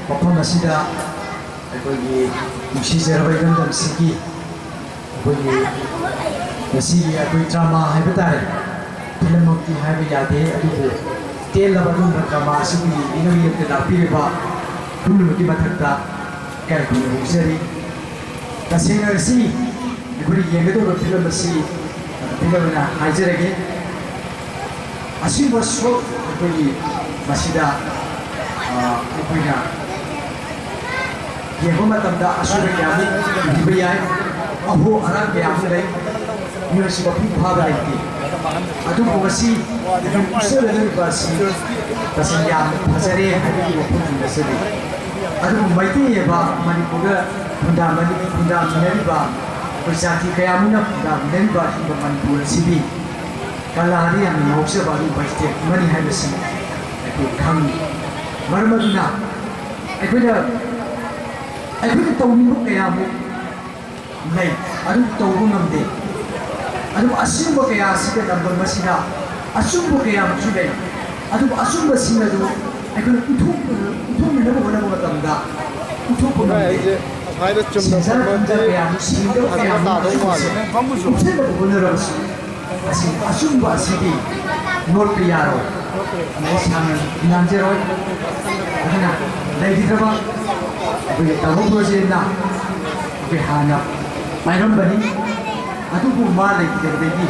ꯃꯐꯝ ꯑꯁꯤꯗ ꯑꯩꯈꯣꯏꯒꯤ ꯅꯨꯡꯁꯤꯖꯔꯕ ꯏꯔꯝꯗꯝꯁꯤꯒꯤ ꯑꯩꯈꯣꯏꯒꯤ ꯉꯁꯤꯒꯤ ꯑꯩꯈꯣꯏ ꯗ꯭ꯔꯃꯥ ꯍꯥꯏꯕ ꯇꯥꯔꯦ, ꯐꯤꯂꯝꯃꯛꯇꯤ ꯍꯥꯏꯕ ꯌꯥꯗꯦ, ꯑꯗꯨꯕꯨ ꯇꯦꯜꯂꯕ ꯑꯗꯨꯒꯨꯝꯕ ꯗ꯭ꯔꯃꯥ ꯑꯁꯤꯕꯨ ꯌꯦꯡꯕꯤꯅꯕꯒꯤꯗꯃꯛꯇ ꯂꯥꯛꯄꯤꯔꯤꯕ ꯄꯨꯝꯅꯃꯛꯀꯤ ꯃꯊꯛꯇ ꯏꯀꯥꯏ ꯈꯨꯝꯅꯕ ꯐꯣꯡꯖꯔꯤ꯫ ꯇꯁꯦꯡꯅ ꯉꯁꯤ ꯑꯩꯈꯣꯏꯅ ꯌꯦꯡꯒꯗꯧꯔꯤꯕ ꯐꯤꯂꯝ ꯑꯁꯤ ꯐꯤꯂꯝ ꯑꯣꯏꯅ ꯍꯥꯏꯖꯔꯒꯦ꯫ ꯑꯁꯤꯒꯨꯝꯕ ꯁꯣꯛ ꯑꯩꯈꯣꯏꯒꯤ ꯃꯁꯤꯗ, ꯑ, ꯑꯩꯈꯣꯏꯅ ꯌꯦꯡꯕ ꯃꯇꯝꯗ ꯑꯁꯣꯏꯕ ꯀꯌꯥ ꯑꯃ ꯎꯕ ꯌꯥꯏ, ꯑꯍꯣ ꯑꯔꯥꯛ ꯀꯌꯥ ꯑꯃ ꯂꯩ, ꯃꯤꯑꯣꯏꯁꯤ ꯃꯄꯨꯡ ꯐꯥꯕ ꯂꯩꯇꯦ꯫ ꯑꯗꯨꯕꯨ ꯉꯁꯤ ꯑꯩꯈꯣꯏꯅ ꯎꯠꯆꯔꯛꯂꯤꯕ ꯑꯁꯤ ꯇꯁꯦꯡꯅ ꯌꯥꯝꯅ ꯐꯖꯔꯦ ꯍꯥꯏꯕꯒꯤ ꯋꯥꯐꯝ ꯊꯝꯖꯔꯤ꯫ ꯑꯗꯨꯕꯨ ꯃꯩꯇꯩ ꯑꯣꯏꯕ ꯃꯅꯤꯄꯨꯔꯗ ꯈꯨꯟꯗꯥꯃꯤꯟꯅꯔꯤꯕ ꯑꯩꯈꯣꯏ ꯖꯥꯇꯤ ꯀꯌꯥ ꯑꯃꯅ ꯈꯨꯟꯗꯥꯃꯤꯟꯅꯔꯤꯕ ꯑꯁꯤꯒꯨꯝꯕ ꯃꯅꯤꯄꯨꯔ ꯑꯁꯤꯗꯤ ꯀꯂꯥꯗ ꯌꯥꯝꯅ ꯉꯥꯎꯖꯕ ꯑꯗꯨꯒꯨꯝꯕ ꯏꯁꯇꯦꯠ ꯑꯃꯅꯤ ꯍꯥꯏꯕꯁꯤ ꯑꯩꯈꯣꯏ ꯈꯪꯏ꯫ ꯃꯔꯝ ꯑꯗꯨꯅ ꯑꯩꯈꯣꯏꯅ, ꯑꯩꯈꯣꯏꯅ ꯇꯧꯅꯤꯡꯕ ꯀꯌꯥ ꯑꯃ ꯂꯩ, ꯑꯗꯨ ꯇꯧꯕ ꯉꯝꯗꯦ꯫ ꯑꯗꯨꯕꯨ ꯑꯁꯤꯒꯨꯝꯕ ꯀꯌꯥ ꯑꯁꯤꯒ ꯂꯝꯗꯝ ꯑꯁꯤꯗ ꯑꯆꯨꯝꯕ ꯀꯌꯥ ꯑꯃꯁꯨ ꯂꯩ꯫ ꯑꯗꯨꯕꯨ ꯑꯆꯨꯝꯕꯁꯤꯡ ꯑꯗꯨ ꯑꯩꯈꯣꯏꯅ ꯎꯠꯊꯣꯛ-, ꯎꯠꯊꯣꯛꯅꯅꯕ ꯍꯣꯠꯅꯕ ꯃꯇꯝꯗ ꯎꯠꯊꯣꯛꯄ ꯉꯝꯗꯦ꯫ ꯑꯩꯁꯦ ꯁꯨꯃꯥꯏꯅ ꯆꯨꯝꯅ ꯁꯦꯟꯖꯥ ꯊꯝꯕ ꯊꯨꯝꯖꯥ ꯀꯌꯥ ꯑꯃ, ꯁꯤꯡꯗꯕ ꯀꯌꯥ ꯑꯃ ꯊꯥꯗꯧ ꯃꯥꯜꯂꯦ꯫ ꯑꯁꯤꯒꯨꯝꯕꯁꯦ ꯎꯠꯊꯣꯛꯅꯕ ꯍꯣꯠꯅꯔꯕꯁꯨ ꯑꯁꯤ ꯑꯆꯨꯝꯕ ꯑꯁꯤꯗꯤ ꯂꯣꯠꯄ ꯌꯥꯔꯣꯏ꯫ ꯑꯩ ꯁꯥꯡꯅ ꯉꯥꯡꯖꯔꯣꯏ꯫ ꯑꯗꯨꯅ ꯂꯩꯈꯤꯗ꯭ꯔꯕ ꯑꯩꯈꯣꯏꯒꯤ ꯇꯥꯃꯣ ꯕ꯭ꯔꯣꯖꯦꯟꯅ ꯑꯩꯈꯣꯏ ꯍꯥꯟꯅ ꯄꯥꯏꯔꯝꯕꯅꯤ꯫ ꯑꯗꯨꯕꯨ ꯃꯥ ꯂꯩꯈꯤꯗꯕꯗꯒꯤ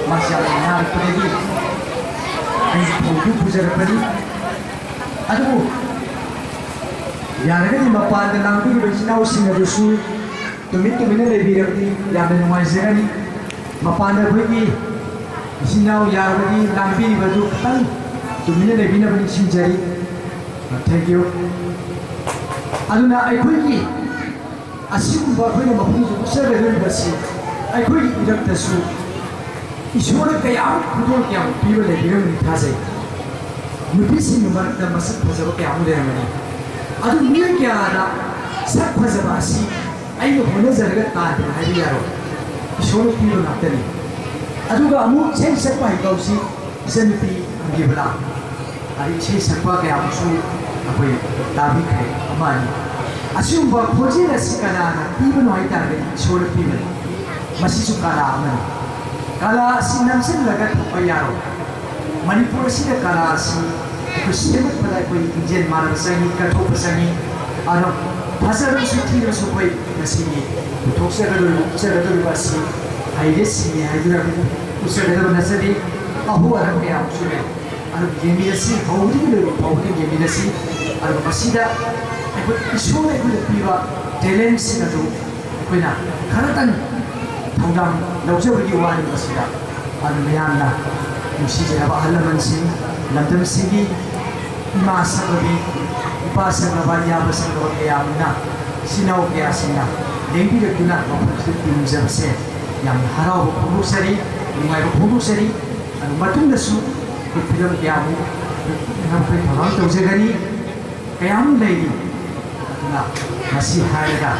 ꯃꯥꯁꯤ ꯌꯥꯝꯅ ꯅꯥꯔꯛꯄꯗꯒꯤ ꯑꯩ ꯊꯧꯗꯨ ꯄꯨꯖꯔꯛꯄꯅꯤ꯫ ꯑꯗꯨꯕꯨ ꯌꯥꯔꯒꯗꯤ ꯃꯄꯥꯟꯗ ꯂꯥꯡꯕꯤꯔꯤꯕ ꯏꯆꯤꯟ ꯏꯅꯥꯎꯁꯤꯡ ꯑꯗꯨꯁꯨ ꯇꯨꯃꯤꯟ ꯇꯨꯃꯤꯟꯅ ꯂꯩꯕꯤꯔꯕꯗꯤ ꯌꯥꯝꯅ ꯅꯨꯡꯉꯥꯏꯖꯒꯅꯤ꯫ ꯃꯄꯥꯟꯗ ꯑꯩꯈꯣꯏꯒꯤ ꯏꯆꯤꯟ ꯏꯅꯥꯎ ꯌꯥꯔꯕꯗꯤ ꯂꯥꯡꯕꯤꯔꯤꯕ ꯑꯗꯨ ꯈꯤꯇꯪ ꯇꯨꯃꯤꯟꯅ ꯂꯩꯕꯤꯅꯕ ꯅꯤꯡꯁꯤꯡꯖꯔꯤ꯫ Thank you꯫ ꯑꯗꯨꯅ ꯑꯩꯈꯣꯏꯒꯤ ꯑꯁꯤꯒꯨꯝꯕ ꯑꯩꯈꯣꯏꯅ ꯃꯐꯝꯁꯤ ꯎꯠꯆꯒꯗꯧꯔꯤꯕꯁꯤ ꯑꯩꯈꯣꯏꯒꯤ ꯏꯔꯛꯇꯁꯨ ꯏꯁꯣꯔꯅ ꯀꯌꯥ ꯑꯃ ꯈꯨꯗꯣꯜ ꯀꯌꯥ ꯑꯃ ꯄꯤꯕ ꯂꯩꯕꯤꯔꯝꯒꯅꯤ ꯊꯥꯖꯩ꯫ ꯅꯨꯄꯤꯁꯤꯡꯒꯤ ꯃꯔꯛꯇ ꯃꯁꯛ ꯐꯖꯕ ꯀꯌꯥ ꯑꯃ ꯂꯩꯔꯝꯒꯅꯤ꯫ ꯑꯗꯨ ꯃꯤꯑꯣꯏ ꯀꯌꯥꯅ ꯁꯛ ꯐꯖꯕ ꯑꯁꯤ ꯑꯩꯅ ꯍꯣꯠꯅꯖꯔꯒ ꯇꯥꯟꯕꯅꯤ ꯍꯥꯏꯕ ꯌꯥꯔꯣꯏ꯫ ꯏꯁꯣꯔꯅ ꯄꯤꯕ ꯉꯥꯛꯇꯅꯤ꯫ ꯑꯗꯨꯒ ꯑꯃꯨꯛ ꯏꯁꯩ ꯁꯛꯄ ꯍꯩꯕ ꯍꯧꯖꯤꯛ ꯏꯆꯟꯅꯨꯄꯤ ꯑꯪꯒꯤꯕꯂꯥ꯫ ꯏꯁꯩ ꯁꯛꯄ ꯀꯌꯥꯃꯨꯛꯁꯨ ꯑꯩꯈꯣꯏ ꯇꯥꯕꯤꯈ꯭ꯔꯦ꯫ ꯑꯃ ꯑꯅꯤ꯫ ꯑꯁꯤꯒꯨꯝꯕ ꯈꯣꯟꯖꯦꯜ ꯑꯁꯤ ꯀꯅꯥꯅ ꯄꯤꯕꯅꯣ ꯍꯥꯏ ꯇꯥꯔꯒꯗꯤ ꯏꯁꯣꯔꯅ ꯄꯤꯕꯅꯤ꯫ ꯃꯁꯤꯁꯨ ꯀꯂꯥ ꯑꯃꯅꯤ꯫ ꯀꯂꯥ ꯑꯁꯤ ꯅꯝꯁꯤꯜꯂꯒ ꯊꯝꯕ ꯌꯥꯔꯣꯏ꯫ ꯃꯅꯤꯄꯨꯔ ꯑꯁꯤꯗ ꯀꯂꯥ ꯑꯁꯤ ꯑꯩꯈꯣꯏ ꯁꯦꯝꯒꯠꯄꯗ ꯑꯩꯈꯣꯏ ꯂꯤꯡꯖꯦꯜ ꯃꯥꯟꯅꯕ ꯆꯪꯏ, ꯀꯠꯊꯣꯛꯄ ꯆꯪꯏ꯫ ꯑꯗꯣ ꯐꯖꯔꯕꯁꯨ ꯊꯤꯔꯕꯁꯨ ꯑꯩꯈꯣꯏ ꯉꯁꯤꯒꯤ ꯄꯨꯊꯣꯛꯆꯒꯗꯧꯔꯤꯕ, ꯎꯠꯆꯒꯗꯧꯔꯤꯕ ꯑꯁꯤ ꯍꯩꯔꯦ ꯁꯤꯡꯉꯦ ꯍꯥꯏꯗꯨꯅ ꯑꯩꯈꯣꯏ ꯎꯠꯆꯒꯗꯕ ꯅꯠꯆꯗꯦ꯫ ꯑꯍꯣ ꯑꯔꯝ ꯀꯌꯥ ꯑꯃꯁꯨ ꯂꯩ꯫ ꯑꯗꯨ ꯌꯦꯡꯃꯤꯟꯅꯁꯤ, ꯍꯧꯕꯗꯒꯤ ꯂꯣꯏꯕ ꯐꯥꯎꯕꯗ ꯌꯦꯡꯃꯤꯟꯅꯁꯤ꯫ ꯑꯗꯨꯒ ꯃꯁꯤꯗ ꯑꯩꯈꯣꯏ ꯏꯁꯣꯔꯅ ꯑꯩꯈꯣꯏꯗ ꯄꯤꯕ talentꯁꯤꯡ ꯑꯗꯨ ꯑꯩꯈꯣꯏꯅ ꯈꯔꯇꯪ ꯊꯧꯗꯥꯡ ꯂꯧꯖꯕꯒꯤ ꯋꯥꯅꯤ꯫ ꯃꯁꯤꯗ ꯑꯗꯨ ꯃꯌꯥꯝꯅ ꯅꯨꯡꯁꯤꯖꯔꯕ ꯑꯍꯜ ꯂꯃꯟꯁꯤꯡ, ꯂꯝꯗꯝꯁꯤꯒꯤ ꯏꯃꯥ ꯁꯛꯂꯕꯤ, ꯏꯄꯥ ꯁꯛꯂꯕ, ꯏꯌꯥꯝꯕ ꯁꯛꯂꯕ ꯀꯌꯥ ꯑꯃꯅ, ꯏꯆꯤꯟ ꯏꯅꯥꯎ ꯀꯌꯥꯁꯤꯡꯅ ꯂꯦꯡꯕꯤꯔꯛꯇꯨꯅ ꯃꯐꯝꯁꯤꯗ ꯇꯤꯟꯖꯕꯁꯦ ꯌꯥꯝꯅ ꯍꯔꯥꯎꯕ ꯐꯣꯡꯗꯣꯛꯆꯔꯤ, ꯅꯨꯡꯉꯥꯏꯕ ꯐꯣꯡꯗꯣꯛꯆꯔꯤ꯫ ꯑꯗꯨ ꯃꯇꯨꯡꯗꯁꯨ ꯑꯩꯈꯣꯏ ꯐꯤꯂꯝ ꯀꯌꯥꯃꯨꯛ ꯑꯩꯈꯣꯏ ꯊꯧꯔꯥꯡ ꯇꯧꯖꯒꯅꯤ꯫ ꯀꯌꯥ ꯑꯃ ꯂꯩꯔꯤ꯫ ꯑꯗꯨꯅ ꯃꯁꯤ ꯍꯥꯏꯔꯒ,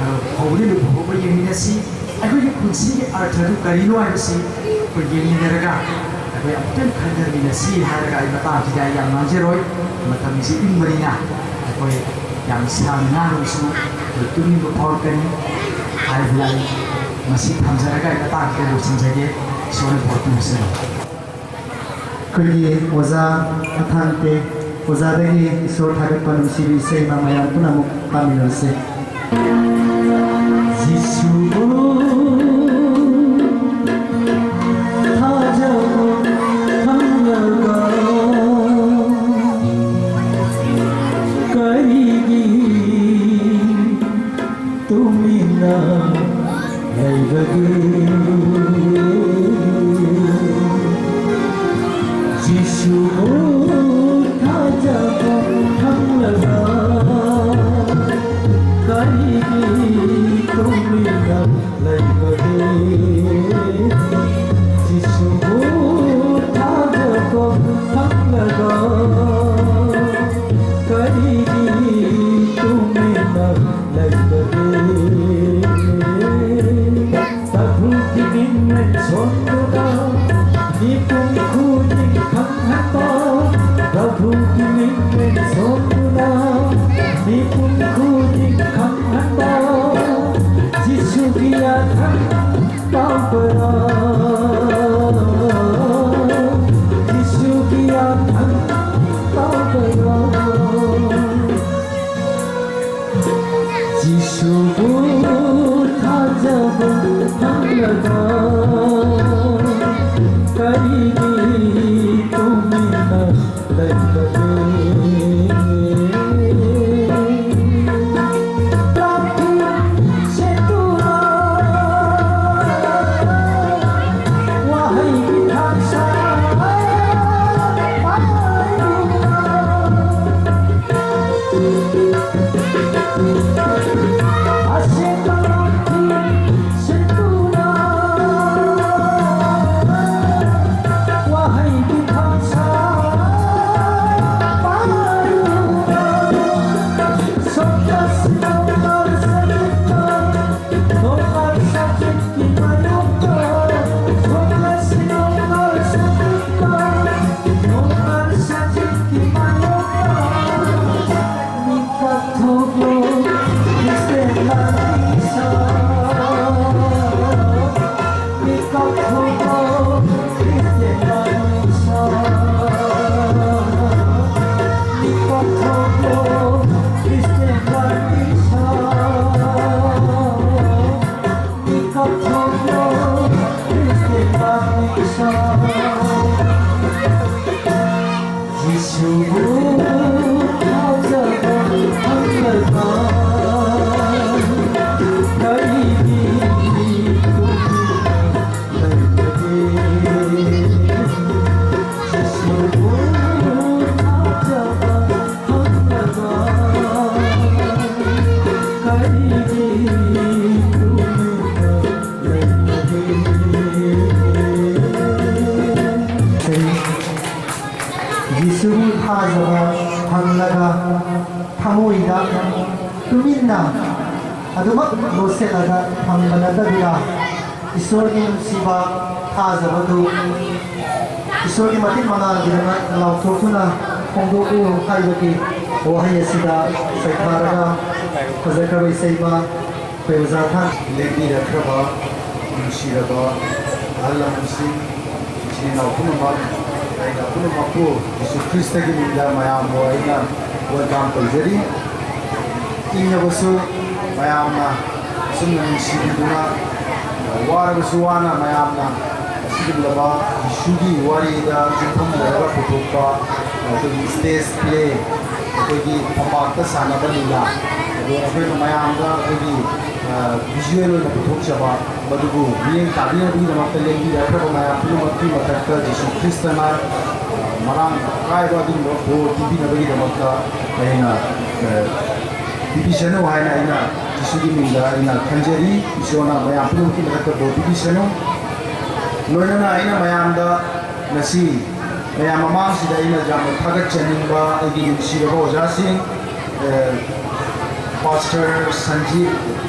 ꯑꯗꯣ ꯍꯧꯕꯗꯒꯤ ꯂꯣꯏꯕ ꯐꯥꯎꯕ ꯌꯦꯡꯃꯤꯟꯅꯁꯤ꯫ ꯑꯩꯈꯣꯏꯒꯤ ꯄꯨꯟꯁꯤꯒꯤ ꯑꯔꯊꯗꯨ ꯀꯔꯤꯅꯣ ꯍꯥꯏꯕꯁꯤ ꯑꯩꯈꯣꯏ ꯌꯦꯡꯃꯤꯟꯅꯔꯒ ꯑꯩꯈꯣꯏ ꯑꯃꯨꯛꯇꯪ ꯈꯟꯅꯃꯤꯟꯅꯁꯤ ꯍꯥꯏꯔꯒ ꯑꯩ ꯃꯇꯥꯡꯁꯤꯗ ꯑꯩ ꯌꯥꯝ ꯉꯥꯡꯖꯔꯣꯏ꯫ ꯃꯇꯝꯁꯤ ꯏꯪꯕꯅꯤꯅ ꯑꯩꯈꯣꯏ ꯌꯥꯝ ꯁꯥꯡꯅ ꯉꯥꯡꯂꯕꯁꯨ ꯑꯩꯈꯣꯏ ꯇꯨꯝꯅꯤꯡꯕ ꯐꯥꯎꯔꯛꯀꯅꯤ ꯍꯥꯏꯕꯗ ꯑꯩ ꯃꯁꯤ ꯊꯝꯖꯔꯒ ꯑꯩ ꯃꯇꯥꯡꯁꯤꯗ ꯂꯣꯏꯁꯤꯟꯖꯒꯦ꯫ ꯏꯁꯣꯔꯅ ꯄꯣꯠꯇꯨ ꯍꯥꯞꯆꯤꯜꯂꯣ꯫ ꯑꯩꯈꯣꯏꯒꯤ ꯑꯣꯖꯥ ꯑꯊꯥꯡꯇꯦ, ꯑꯣꯖꯥꯗꯒꯤ ꯏꯁꯣꯔ ꯊꯥꯒꯠꯄ ꯅꯨꯡꯁꯤꯕ ꯏꯁꯩ ꯑꯃ ꯃꯌꯥꯝ ꯄꯨꯝꯅꯃꯛ ꯇꯥꯃꯤꯟꯅꯔꯁꯤ꯫ ꯖꯤꯁꯨꯕꯨ ꯊꯥꯖꯕ ꯊꯝꯂꯒ ꯀꯔꯤꯒꯤ ꯇꯨꯃꯤꯟꯅ ꯂꯩꯕꯒꯦ? ꯖꯤꯁꯨꯕꯨ ꯊꯥꯖꯕ ꯊꯝꯂꯒ ꯀꯔꯤꯒꯤ ꯌꯤꯁꯨꯕꯨ ꯊꯥꯖꯕ ꯐꯪꯂꯒ ꯊꯃꯣꯏꯗ ꯇꯨꯃꯤꯟꯅ ꯑꯗꯨꯃꯛ ꯂꯣꯠꯁꯤꯜꯂꯒ ꯊꯝꯕ ꯅꯠꯇꯕꯤꯗ, ꯏꯁꯣꯔꯒꯤ ꯅꯨꯡꯁꯤꯕ ꯊꯥꯖꯕꯗꯨ ꯏꯁꯣꯔꯒꯤ ꯃꯇꯤꯛ ꯃꯉꯥꯜꯒꯤꯗꯃꯛ ꯂꯥꯎꯊꯣꯛꯇꯨꯅ ꯐꯣꯡꯗꯣꯛꯎ ꯍꯥꯏꯕꯒꯤ ꯋꯥꯍꯩ ꯑꯁꯤꯗ ꯁꯩꯊꯥꯔꯒ ꯐꯖꯈ꯭ꯔꯕ ꯏꯁꯩꯃ ꯑꯩꯈꯣꯏ ꯑꯣꯖꯥ ꯊꯥꯡ ꯂꯦꯡꯕꯤꯔꯛꯈ꯭ꯔꯕ ꯅꯨꯡꯁꯤꯔꯕ ꯑꯍꯜ ꯂꯃꯟꯁꯤꯡ, ꯏꯆꯤꯟ ꯏꯅꯥꯎ ꯄꯨꯝꯅꯃꯛ, ꯑꯩꯅ ꯄꯨꯝꯅꯃꯛꯄꯨ ꯖꯤꯁꯨ ꯈ꯭ꯔꯤꯁꯇꯒꯤ ꯃꯤꯡꯗ ꯃꯌꯥꯝꯕꯨ ꯑꯩꯅ welcome ꯇꯧꯖꯔꯤ꯫ ꯏꯪꯉꯕꯁꯨ ꯃꯌꯥꯝꯅ ꯑꯁꯨꯝꯅ ꯅꯨꯡꯁꯤꯕꯤꯗꯨꯅ, ꯋꯥꯔꯕꯁꯨ ꯋꯥꯅ ꯃꯌꯥꯝꯅ ꯑꯁꯤ ꯂꯕ ꯖꯤꯁꯨꯒꯤ ꯋꯥꯔꯤꯗ ꯌꯨꯝꯐꯝ ꯑꯣꯏꯔꯒ ꯄꯨꯊꯣꯛꯄ ꯑꯩꯈꯣꯏꯒꯤ ꯁ꯭ꯇꯦꯖ ꯄ꯭ꯂꯦ, ꯑꯩꯈꯣꯏꯒꯤ ꯐꯝꯄꯥꯛꯇ ꯁꯥꯟꯅꯕ ꯂꯤꯂꯥ, ꯑꯗꯣ ꯑꯩꯈꯣꯏꯅ ꯃꯌꯥꯝꯗ ꯑꯩꯈꯣꯏꯒꯤ ꯚꯤꯖꯨꯋꯦꯜ ꯑꯣꯏꯅ ꯄꯨꯊꯣꯛꯆꯕ, ꯃꯗꯨꯕꯨ ꯃꯤꯠꯌꯦꯡ ꯇꯥꯕꯤꯅꯕꯒꯤꯗꯃꯛꯇ ꯂꯦꯡꯕꯤꯔꯛꯈ꯭ꯔꯕ ꯃꯌꯥꯝ ꯄꯨꯝꯅꯃꯛꯀꯤ ꯃꯊꯛꯇ ꯖꯤꯁꯨ ꯈ꯭ꯔꯤꯁꯇꯅ ꯃꯔꯥꯡ ꯀꯥꯏꯕ ꯑꯗꯨꯒꯨꯝꯕ ꯕꯣꯔ ꯄꯤꯕꯤꯅꯕꯒꯤꯗꯃꯛꯇ ꯑꯩꯅ ꯄꯤꯕꯤꯁꯅꯨ ꯍꯥꯏꯅ ꯑꯩꯅ ꯖꯤꯁꯨꯒꯤ ꯃꯤꯡꯗ ꯑꯩꯅ ꯈꯟꯖꯔꯤ꯫ ꯏꯁꯣꯔꯅ ꯃꯌꯥꯝ ꯄꯨꯝꯅꯃꯛꯀꯤ ꯃꯊꯛꯇ ꯕꯣꯔ ꯄꯤꯕꯤꯁꯅꯨ꯫ ꯂꯣꯏꯅꯅ ꯑꯩꯅ ꯃꯌꯥꯝꯗ ꯉꯁꯤ ꯃꯌꯥꯝ ꯃꯃꯥꯡꯁꯤꯗ ꯑꯩꯅ ꯌꯥꯝꯅ ꯊꯥꯒꯠꯆꯅꯤꯡꯕ ꯑꯩꯒꯤ ꯅꯨꯡꯁꯤꯔꯕ ꯑꯣꯖꯥꯁꯤꯡ, ꯄꯥꯁꯇꯔ ꯁꯟꯖꯤꯠ,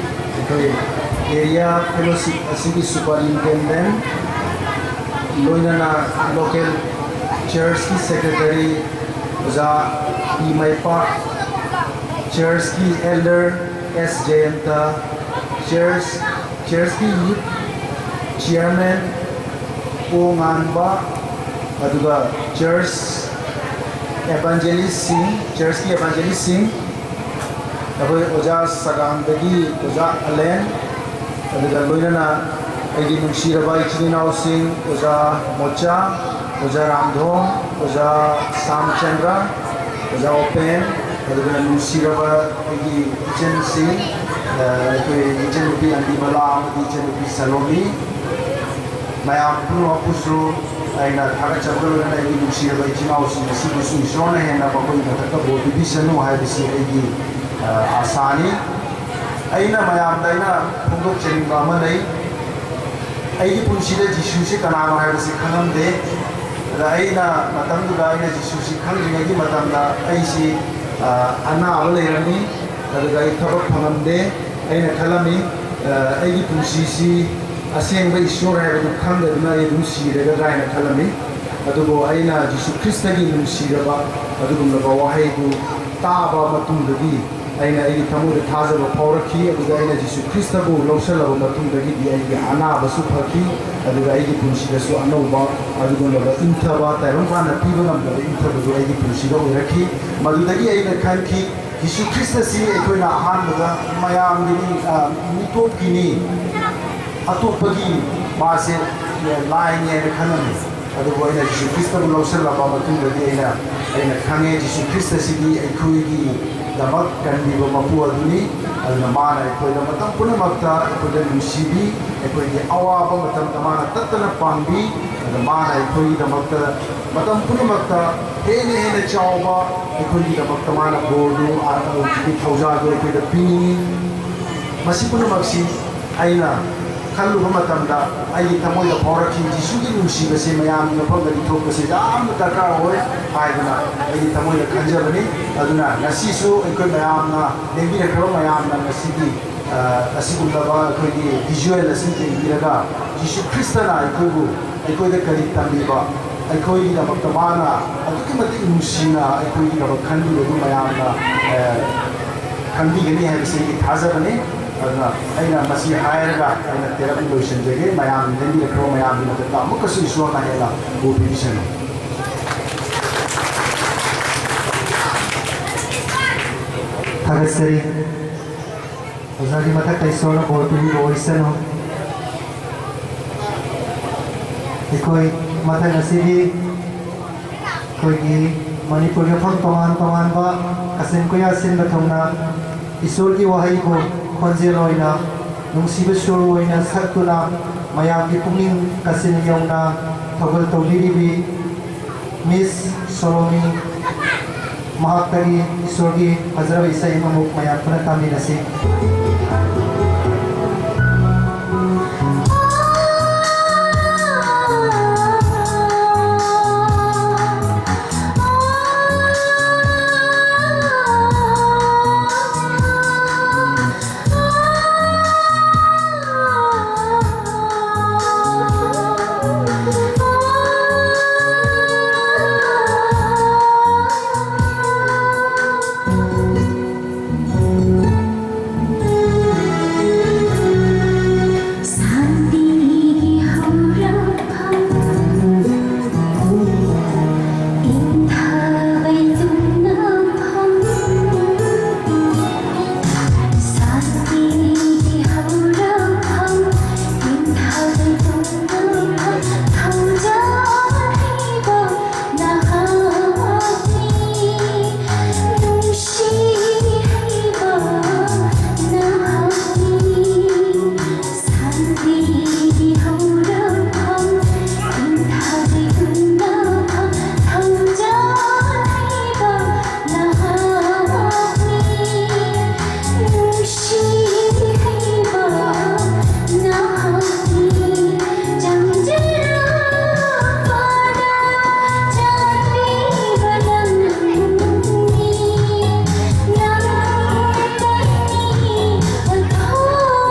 ꯑꯩꯈꯣꯏ ꯑꯦꯔꯤꯌꯥ ꯐꯦꯂꯣꯁꯤꯞ ꯑꯁꯤꯒꯤ ꯁꯨꯄꯔꯏꯟꯇꯦꯟꯗꯦꯟ, ꯂꯣꯏꯅꯅ ꯂꯣꯀꯦꯜ ꯆꯔꯆꯀꯤ ꯁꯦꯀ꯭ꯔꯦꯇꯔꯤ ꯑꯣꯖꯥ ꯄꯤ ꯃꯩꯄꯥꯛ, ꯆꯔꯆꯀꯤ ꯑꯦꯜꯗꯔ ꯑꯦꯁ ꯖꯌꯟꯇ, ꯆꯔꯆ ꯆꯔꯆꯀꯤ ꯌꯨꯠ ꯆꯤꯌꯔꯃꯦꯟ ꯑꯣ ꯉꯥꯟꯕ, ꯑꯗꯨꯒ ꯆꯔꯆ ꯑꯦꯚꯥꯟꯖꯦꯂꯤꯁꯁꯤꯡ, ꯆꯔꯆꯀꯤ ꯑꯦꯚꯥꯟꯖꯦꯂꯤꯁꯁꯤꯡ, ꯑꯩꯈꯣꯏ ꯑꯣꯖꯥ ꯁꯒꯥꯡꯗꯒꯤ ꯑꯣꯖꯥ ꯑꯂꯦꯟ, ꯑꯗꯨꯒ ꯂꯣꯏꯅꯅ ꯑꯩꯒꯤ ꯅꯨꯡꯁꯤꯔꯕ ꯏꯆꯤꯟ ꯏꯅꯥꯎꯁꯤꯡ, ꯑꯣꯖꯥ ꯃꯣꯆꯥ, ꯑꯣꯖꯥ ꯔꯥꯝꯙꯣꯡ, ꯑꯣꯖꯥ ꯁꯥꯝꯆꯟꯗ꯭ꯔ, ꯑꯣꯖꯥ ꯑꯣꯄꯦꯟ, ꯑꯗꯨꯒ ꯅꯨꯡꯁꯤꯔꯕ ꯑꯩꯒꯤ ꯏꯆꯟꯁꯤꯡ, ꯑ, ꯑꯩꯈꯣꯏ ꯏꯆꯟꯅꯨꯄꯤ ꯑꯟꯗꯤꯕꯂꯥ ꯑꯃꯗꯤ ꯏꯆꯟꯅꯨꯄꯤ ꯁꯂꯣꯃꯤ, ꯃꯌꯥꯝ ꯄꯨꯝꯅꯃꯛꯄꯨꯁꯨ ꯑꯩꯅ ꯊꯥꯒꯠꯆꯕꯒ ꯂꯣꯏꯅꯅ ꯑꯩꯒꯤ ꯅꯨꯡꯁꯤꯔꯕ ꯏꯆꯤꯟ ꯏꯅꯥꯎꯁꯤꯡ ꯑꯁꯤꯕꯨꯁꯨ ꯏꯁꯣꯔꯅ ꯍꯦꯟꯅ ꯃꯈꯣꯏꯒꯤ ꯃꯊꯛꯇ ꯕꯣꯔ ꯄꯤꯕꯤꯁꯅꯨ ꯍꯥꯏꯕꯁꯤ ꯑꯩꯒꯤ, ꯑ, ꯑꯥꯁꯥꯅꯤ꯫ ꯑꯩꯅ ꯃꯌꯥꯝꯗ ꯑꯩꯅ ꯐꯣꯡꯗꯣꯛꯆꯅꯤꯡꯕ ꯑꯃ ꯂꯩ꯫ ꯑꯩꯒꯤ ꯄꯨꯟꯁꯤꯗ ꯖꯤꯁꯨꯁꯤ ꯀꯅꯥꯅꯣ ꯍꯥꯏꯕꯁꯤ ꯈꯪꯉꯝꯗꯦ꯫ ꯑꯗ ꯑꯩꯅ ꯃꯇꯝꯗꯨꯗ ꯑꯩꯅ ꯖꯤꯁꯨꯁꯤ ꯈꯪꯗ꯭ꯔꯤꯉꯩꯒꯤ ꯃꯇꯝꯗ ꯑꯩꯁꯤ, ꯑ, ꯑꯅꯥꯕ ꯂꯩꯔꯝꯃꯤ꯫ ꯑꯗꯨꯒ ꯑꯩ ꯊꯕꯛ ꯐꯪꯉꯝꯗꯦ꯫ ꯑꯩꯅ ꯈꯜꯂꯝꯃꯤ, ꯑ, ꯑꯩꯒꯤ ꯄꯨꯟꯁꯤꯁꯤ ꯑꯁꯦꯡꯕ ꯏꯁꯣꯔ ꯍꯥꯏꯕꯗꯨ ꯈꯪꯗꯗꯨꯅ ꯑꯩ ꯑꯗꯨꯝ ꯁꯤꯔꯒꯗ꯭ꯔꯥ ꯍꯥꯏꯅ ꯈꯜꯂꯝꯃꯤ꯫ ꯑꯗꯨꯕꯨ ꯑꯩꯅ ꯖꯤꯁꯨ ꯈ꯭ꯔꯤꯁꯇꯒꯤ ꯅꯨꯡꯁꯤꯔꯕ ꯑꯗꯨꯒꯨꯝꯂꯕ ꯋꯥꯍꯩꯗꯨ ꯇꯥꯕ ꯃꯇꯨꯡꯗꯒꯤ ꯑꯩꯅ ꯑꯩꯒꯤ ꯊꯃꯣꯏꯗ ꯊꯥꯖꯕ ꯐꯥꯎꯔꯛꯈꯤ꯫ ꯑꯗꯨꯒ ꯑꯩꯅ ꯖꯤꯁꯨ ꯈ꯭ꯔꯤꯁꯇꯕꯨ ꯂꯧꯁꯤꯜꯂꯕ ꯃꯇꯨꯡꯗꯒꯤꯗꯤ ꯑꯩꯒꯤ ꯑꯅꯥꯕꯁꯨ ꯐꯈꯤ꯫ ꯑꯗꯨꯒ ꯑꯩꯒꯤ ꯄꯨꯟꯁꯤꯗꯁꯨ ꯑꯅꯧꯕ ꯑꯗꯨꯒꯨꯝꯂꯕ ꯏꯪꯊꯕ, ꯇꯥꯏꯕꯪ ꯄꯥꯟꯅ ꯄꯤꯕ ꯉꯝꯗꯕ ꯏꯪꯊꯕꯗꯨ ꯑꯩꯒꯤ ꯄꯨꯟꯁꯤꯗ ꯑꯣꯏꯔꯛꯈꯤ꯫ ꯃꯗꯨꯗꯒꯤ ꯑꯩꯅ ꯈꯟꯈꯤ, ꯖꯤꯁꯨ ꯈ꯭ꯔꯤꯁꯇꯁꯤ ꯑꯩꯈꯣꯏꯅ ꯑꯍꯥꯟꯕꯗ ꯃꯌꯥꯝꯒꯤꯅꯤ, ꯑ, ꯃꯤꯇꯣꯞꯀꯤꯅꯤ, ꯑꯇꯣꯞꯄꯒꯤ ꯃꯥꯁꯦ ꯂꯥꯏꯅꯤ ꯍꯥꯏꯅ ꯈꯜꯂꯝꯃꯤ꯫ ꯑꯗꯨꯕꯨ ꯑꯩꯅ ꯖꯤꯁꯨ ꯈ꯭ꯔꯤꯁꯇꯕꯨ ꯂꯧꯁꯤꯜꯂꯕ ꯃꯇꯨꯡꯗꯗꯤ ꯑꯩꯅ, ꯑꯩꯅ ꯈꯪꯉꯦ, ꯖꯤꯁꯨ ꯈ꯭ꯔꯤꯁꯇꯁꯤꯗꯤ ꯑꯩꯈꯣꯏꯒꯤꯗꯃꯛ ꯀꯟꯕꯤꯕ ꯃꯄꯨ ꯑꯗꯨꯅꯤ꯫ ꯑꯗꯨꯅ ꯃꯥꯅ ꯑꯩꯈꯣꯏꯗ ꯃꯇꯝ ꯄꯨꯝꯅꯃꯛꯇ ꯑꯩꯈꯣꯏꯗ ꯅꯨꯡꯁꯤꯕꯤ, ꯑꯩꯈꯣꯏꯒꯤ ꯑꯋꯥꯕ ꯃꯇꯝꯗ ꯃꯥꯅ ꯇꯠꯇꯅ ꯄꯥꯡꯕꯤ꯫ ꯑꯗꯨꯅ ꯃꯥꯅ ꯑꯩꯈꯣꯏꯒꯤꯗꯃꯛꯇ ꯃꯇꯝ ꯄꯨꯝꯅꯃꯛꯇ ꯍꯦꯟꯅ ꯍꯦꯟꯅ ꯆꯥꯎꯕ ꯑꯩꯈꯣꯏꯒꯤꯗꯃꯛꯇ ꯃꯥꯅ ꯕꯣꯔꯗꯨ, ꯑ, ꯍꯧꯖꯤꯛꯀꯤ ꯊꯧꯖꯥꯜꯗꯨ ꯑꯩꯈꯣꯏꯗ ꯄꯤꯅꯤꯡꯏ꯫ ꯃꯁꯤ ꯄꯨꯝꯅꯃꯛꯁꯤ ꯑꯩꯅ ꯈꯜꯂꯨꯕ ꯃꯇꯝꯗ ꯑꯩꯒꯤ ꯊꯃꯣꯏꯗ ꯐꯥꯎꯔꯛꯈꯤ, ꯖꯤꯁꯨꯒꯤ ꯅꯨꯡꯁꯤꯕꯁꯦ ꯃꯌꯥꯝꯒꯤ ꯃꯐꯝꯗꯗꯤ ꯊꯣꯛꯄꯁꯦ ꯌꯥꯝꯅ ꯗꯔꯀꯥꯔ ꯑꯣꯏ ꯍꯥꯏꯗꯅ ꯑꯩꯒꯤ ꯊꯃꯣꯏꯗ ꯈꯟꯖꯕꯅꯤ꯫ ꯑꯗꯨꯅ ꯉꯁꯤꯁꯨ ꯑꯩꯈꯣꯏ ꯃꯌꯥꯝꯅ, ꯂꯦꯡꯕꯤꯔꯛꯈ꯭ꯔꯕ ꯃꯌꯥꯝꯅ ꯉꯁꯤꯒꯤ, ꯑ, ꯑꯁꯤꯒꯨꯝꯂꯕ ꯑꯩꯈꯣꯏꯒꯤ ꯚꯤꯖꯨꯋꯦꯜ ꯑꯁꯤ ꯌꯦꯡꯕꯤꯔꯒ ꯖꯤꯁꯨ ꯈ꯭ꯔꯤꯁꯇꯅ ꯑꯩꯈꯣꯏꯕꯨ, ꯑꯩꯈꯣꯏꯗ ꯀꯔꯤ ꯇꯝꯕꯤꯕ, ꯑꯩꯈꯣꯏꯒꯤꯗꯃꯛꯇ ꯃꯥꯅ ꯑꯗꯨꯛꯀꯤ ꯃꯇꯤꯛ ꯅꯨꯡꯁꯤꯅ ꯑꯩꯈꯣꯏꯒꯤꯗꯃꯛ ꯈꯟꯕꯤꯕꯗꯨ ꯃꯌꯥꯝꯅ, ꯑ, ꯈꯟꯕꯤꯒꯅꯤ ꯍꯥꯏꯕꯁꯤ ꯑꯩꯒꯤ ꯊꯥꯖꯕꯅꯤ꯫ ꯑꯗꯨꯅ ꯑꯩꯅ ꯃꯁꯤ ꯍꯥꯏꯔꯒ ꯑꯩꯅ ꯇꯦꯂꯞ ꯂꯣꯏꯁꯤꯟꯖꯒꯦ꯫ ꯃꯌꯥꯝ ꯂꯦꯡꯕꯤꯔꯛꯈ꯭ꯔꯕ ꯃꯌꯥꯝꯒꯤ ꯃꯊꯛꯇ ꯑꯃꯨꯛꯀꯁꯨ ꯏꯁꯣꯔꯅ ꯍꯦꯟꯅ ꯎꯕꯤꯁꯅꯨ꯫ ꯊꯥꯒꯠꯆꯔꯤ꯫ ꯑꯣꯖꯥꯒꯤ ꯃꯊꯛꯇ ꯏꯁꯣꯔꯅ ꯕꯣꯔ ꯄꯤꯕꯤꯕ ꯑꯣꯏꯁꯅꯨ꯫ ꯑꯩꯈꯣꯏ ꯃꯊꯪ ꯑꯁꯤꯗꯤ ꯑꯩꯈꯣꯏꯒꯤ ꯃꯅꯤꯄꯨꯔꯒꯤ ꯃꯐꯝ ꯇꯣꯉꯥꯟ ꯇꯣꯉꯥꯟꯕ ꯀꯆꯤꯟ ꯀꯣꯏꯌꯥ ꯁꯤꯟꯕ ꯊꯨꯡꯅ ꯏꯁꯣꯔꯒꯤ ꯋꯥꯍꯩꯕꯨ ꯈꯣꯟꯖꯦꯜ ꯑꯣꯏꯅ, ꯅꯨꯡꯁꯤꯕ ꯁꯨꯔ ꯑꯣꯏꯅ ꯁꯛꯇꯨꯅ ꯃꯌꯥꯝꯒꯤ ꯄꯨꯛꯅꯤꯡ ꯀꯆꯤꯟ ꯌꯧꯅ ꯊꯧꯒꯜ ꯇꯧꯕꯤꯔꯤꯕꯤ ꯃꯤꯁ ꯁꯣꯂꯣꯃꯤ, ꯃꯍꯥꯛꯇꯒꯤ ꯏꯁꯣꯔꯒꯤ ꯐꯖꯔꯕ ꯏꯁꯩ ꯑꯃꯃꯨꯛ ꯃꯌꯥꯝ ꯄꯨꯟꯅ ꯇꯥꯃꯤꯟꯅꯁꯤ꯫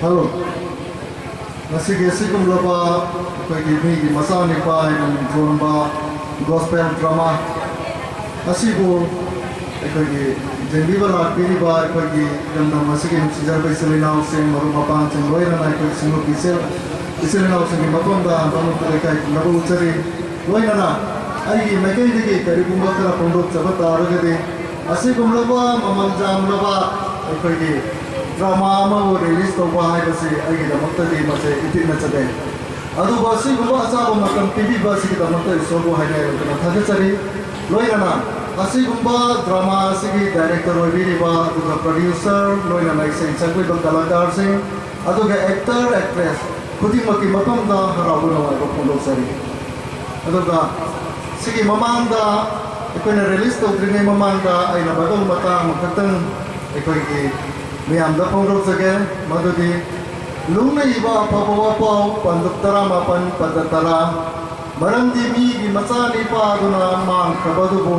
ꯍꯜꯂꯣ꯫ ꯉꯁꯤꯒꯤ ꯑꯁꯤꯒꯨꯝꯂꯕ ꯑꯩꯈꯣꯏꯒꯤ ꯃꯤꯒꯤ ꯃꯆꯥꯅꯤꯄꯥ ꯍꯥꯏꯅ ꯃꯤꯡꯊꯣꯟꯕ gospel drama ꯑꯁꯤꯕꯨ ꯑꯩꯈꯣꯏꯒꯤ ꯌꯦꯡꯕꯤꯕ ꯂꯥꯛꯄꯤꯔꯤꯕ ꯑꯩꯈꯣꯏꯒꯤ ꯏꯔꯝꯗꯝ ꯑꯁꯤꯒꯤ ꯅꯨꯡꯁꯤꯖꯔꯕ ꯏꯆꯤꯜ ꯏꯅꯥꯎꯁꯤꯡ, ꯃꯔꯨꯞ ꯃꯄꯥꯡꯁꯤꯡ, ꯂꯣꯏꯅꯅ ꯑꯩꯈꯣꯏ ꯁꯤꯡꯂꯨꯞꯀꯤ ꯏꯆꯤꯜ, ꯏꯆꯤꯜ ꯏꯅꯥꯎꯁꯤꯡꯒꯤ ꯃꯐꯝꯗ ꯍꯟꯕ ꯑꯃꯨꯛꯇ ꯂꯩꯀꯥꯏ ꯈꯨꯝꯅꯕ ꯎꯠꯆꯔꯤ꯫ ꯂꯣꯏꯅꯅ ꯑꯩꯒꯤ ꯃꯥꯏꯀꯩꯗꯒꯤ ꯀꯔꯤꯒꯨꯝꯕ ꯈꯔ ꯐꯣꯡꯗꯣꯛꯆꯕ ꯇꯥꯔꯒꯗꯤ, ꯑꯁꯤꯒꯨꯝꯂꯕ ꯃꯃꯜ ꯌꯥꯝꯂꯕ ꯑꯩꯈꯣꯏꯒꯤ drama ꯑꯃꯕꯨ release ꯇꯧꯕ ꯍꯥꯏꯕꯁꯤ ꯑꯩꯒꯤꯗꯃꯛꯇꯗꯤ ꯃꯁꯤ ꯏꯄꯤꯛꯅ ꯆꯠꯂꯦ꯫ ꯑꯗꯨꯕꯨ ꯑꯁꯤꯒꯨꯝꯕ ꯑꯆꯥꯕ ꯃꯇꯝ ꯄꯤꯕꯤꯕ ꯑꯁꯤꯒꯤꯗꯃꯛꯇ ꯏꯁꯣꯔꯕꯨ ꯍꯥꯏꯅ ꯌꯥꯝꯅ ꯊꯥꯒꯠꯆꯔꯤ꯫ ꯂꯣꯏꯅꯅ ꯑꯁꯤꯒꯨꯝꯕ drama ꯑꯁꯤꯒꯤ director ꯑꯣꯏꯕꯤꯔꯤꯕ, ꯑꯗꯨꯒ producer, ꯂꯣꯏꯅꯅ ꯏꯁꯩ ꯁꯛꯄꯤꯕ ꯀꯂꯥꯀꯥꯔꯁꯤꯡ, ꯑꯗꯨꯒ actor, actress ꯈꯨꯗꯤꯡꯃꯛꯀꯤ ꯃꯐꯝꯗ ꯍꯔꯥꯎꯕ ꯅꯨꯡꯉꯥꯏꯕ ꯐꯣꯡꯗꯣꯛꯆꯔꯤ꯫ ꯑꯗꯨꯒ ꯁꯤꯒꯤ ꯃꯃꯥꯡꯗ, ꯑꯩꯈꯣꯏꯅ release ꯇꯧꯗ꯭ꯔꯤꯉꯩ ꯃꯃꯥꯡꯗ ꯑꯩꯅ ꯕꯥꯏꯕꯜ ꯃꯇꯥꯡ ꯑꯃꯈꯛꯇꯪ ꯑꯩꯈꯣꯏꯒꯤ ꯃꯤꯌꯥꯝꯗ ꯐꯣꯡꯗꯣꯛꯆꯒꯦ꯫ ꯃꯗꯨꯗꯤ ꯂꯨꯡꯅ ꯏꯕ ꯑꯐꯕ ꯋꯥꯄꯥꯎ, ꯄꯟꯗꯨꯞ ꯇꯔꯥꯃꯥꯄꯟ, ꯄꯗ ꯇꯔꯥ, "ꯃꯔꯝꯗꯤ ꯃꯤꯒꯤ ꯃꯆꯥꯅꯤꯄꯥꯗꯨꯅ ꯃꯥꯡꯈ꯭ꯔꯕ ꯑꯗꯨꯕꯨ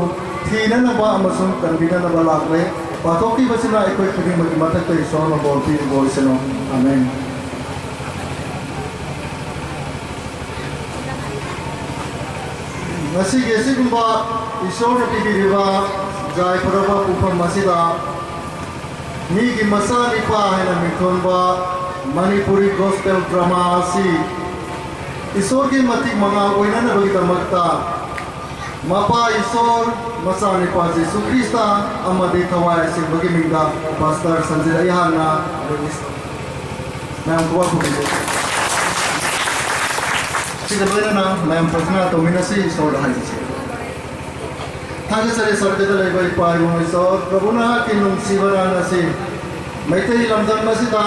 ꯊꯤꯅꯅꯕ ꯑꯃꯁꯨꯡ ꯀꯟꯕꯤꯅꯅꯕ ꯂꯥꯛꯂꯦ"꯫ ꯄꯥꯊꯣꯛꯈꯤꯕꯁꯤꯅ ꯑꯩꯈꯣꯏ ꯈꯨꯗꯤꯡꯃꯛꯀꯤ ꯃꯊꯛꯇ ꯏꯁꯣꯔꯅ ꯕꯣꯔ ꯄꯤꯕꯤꯕ ꯑꯣꯏꯁꯅꯨ꯫ ꯑꯥꯃꯦꯟ꯫ ꯉꯁꯤꯒꯤ ꯑꯁꯤꯒꯨꯝꯕ ꯏꯁꯣꯔꯅ ꯄꯤꯕꯤꯔꯤꯕ ꯌꯥꯏꯐꯔꯕ ꯄꯨꯡꯐꯝ ꯑꯁꯤꯗ ꯃꯤꯒꯤ ꯃꯆꯥꯅꯤꯄꯥ ꯍꯥꯏꯅ ꯃꯤꯡꯊꯣꯟꯕ ꯃꯅꯤꯄꯨꯔꯤ gospel drama ꯑꯁꯤ ꯏꯁꯣꯔꯒꯤ ꯃꯇꯤꯛ ꯃꯉꯥꯜ ꯑꯣꯏꯅꯅꯕꯒꯤꯗꯃꯛꯇ ꯃꯄꯥ ꯏꯁꯣꯔ, ꯃꯆꯥꯅꯤꯄꯥ ꯖꯤꯁꯨ ꯈ꯭ꯔꯤꯁꯇ ꯑꯃꯗꯤ ꯊꯋꯥꯏ ꯑꯁꯦꯡꯕꯒꯤ ꯃꯤꯡꯗ Pastor ꯁꯟꯖꯤꯠ ꯑꯩꯍꯥꯛꯅ release ꯇꯧ-, ꯃꯌꯥꯝ ꯈꯨꯕꯥꯛ ꯈꯨꯕꯤꯖꯩ꯫ ꯁꯤꯒ ꯂꯣꯏꯅꯅ ꯃꯌꯥꯝ ꯄ꯭ꯔꯊꯅꯥ ꯇꯧꯃꯤꯟꯅꯁꯤ, ꯏꯁꯣꯔꯗ ꯍꯥꯏꯖꯁꯤ꯫ ꯊꯥꯒꯠꯆꯔꯤ ꯁꯔꯒꯗ ꯂꯩꯕ ꯏꯄꯥ ꯏꯕꯨꯡ ꯏꯁꯣꯔ, ꯄ꯭ꯔꯚꯨ ꯅꯍꯥꯛꯀꯤ ꯅꯨꯡꯁꯤꯕ ꯅꯥꯡ ꯑꯁꯤ ꯃꯩꯇꯩ ꯂꯝꯗꯝ ꯑꯁꯤꯗ,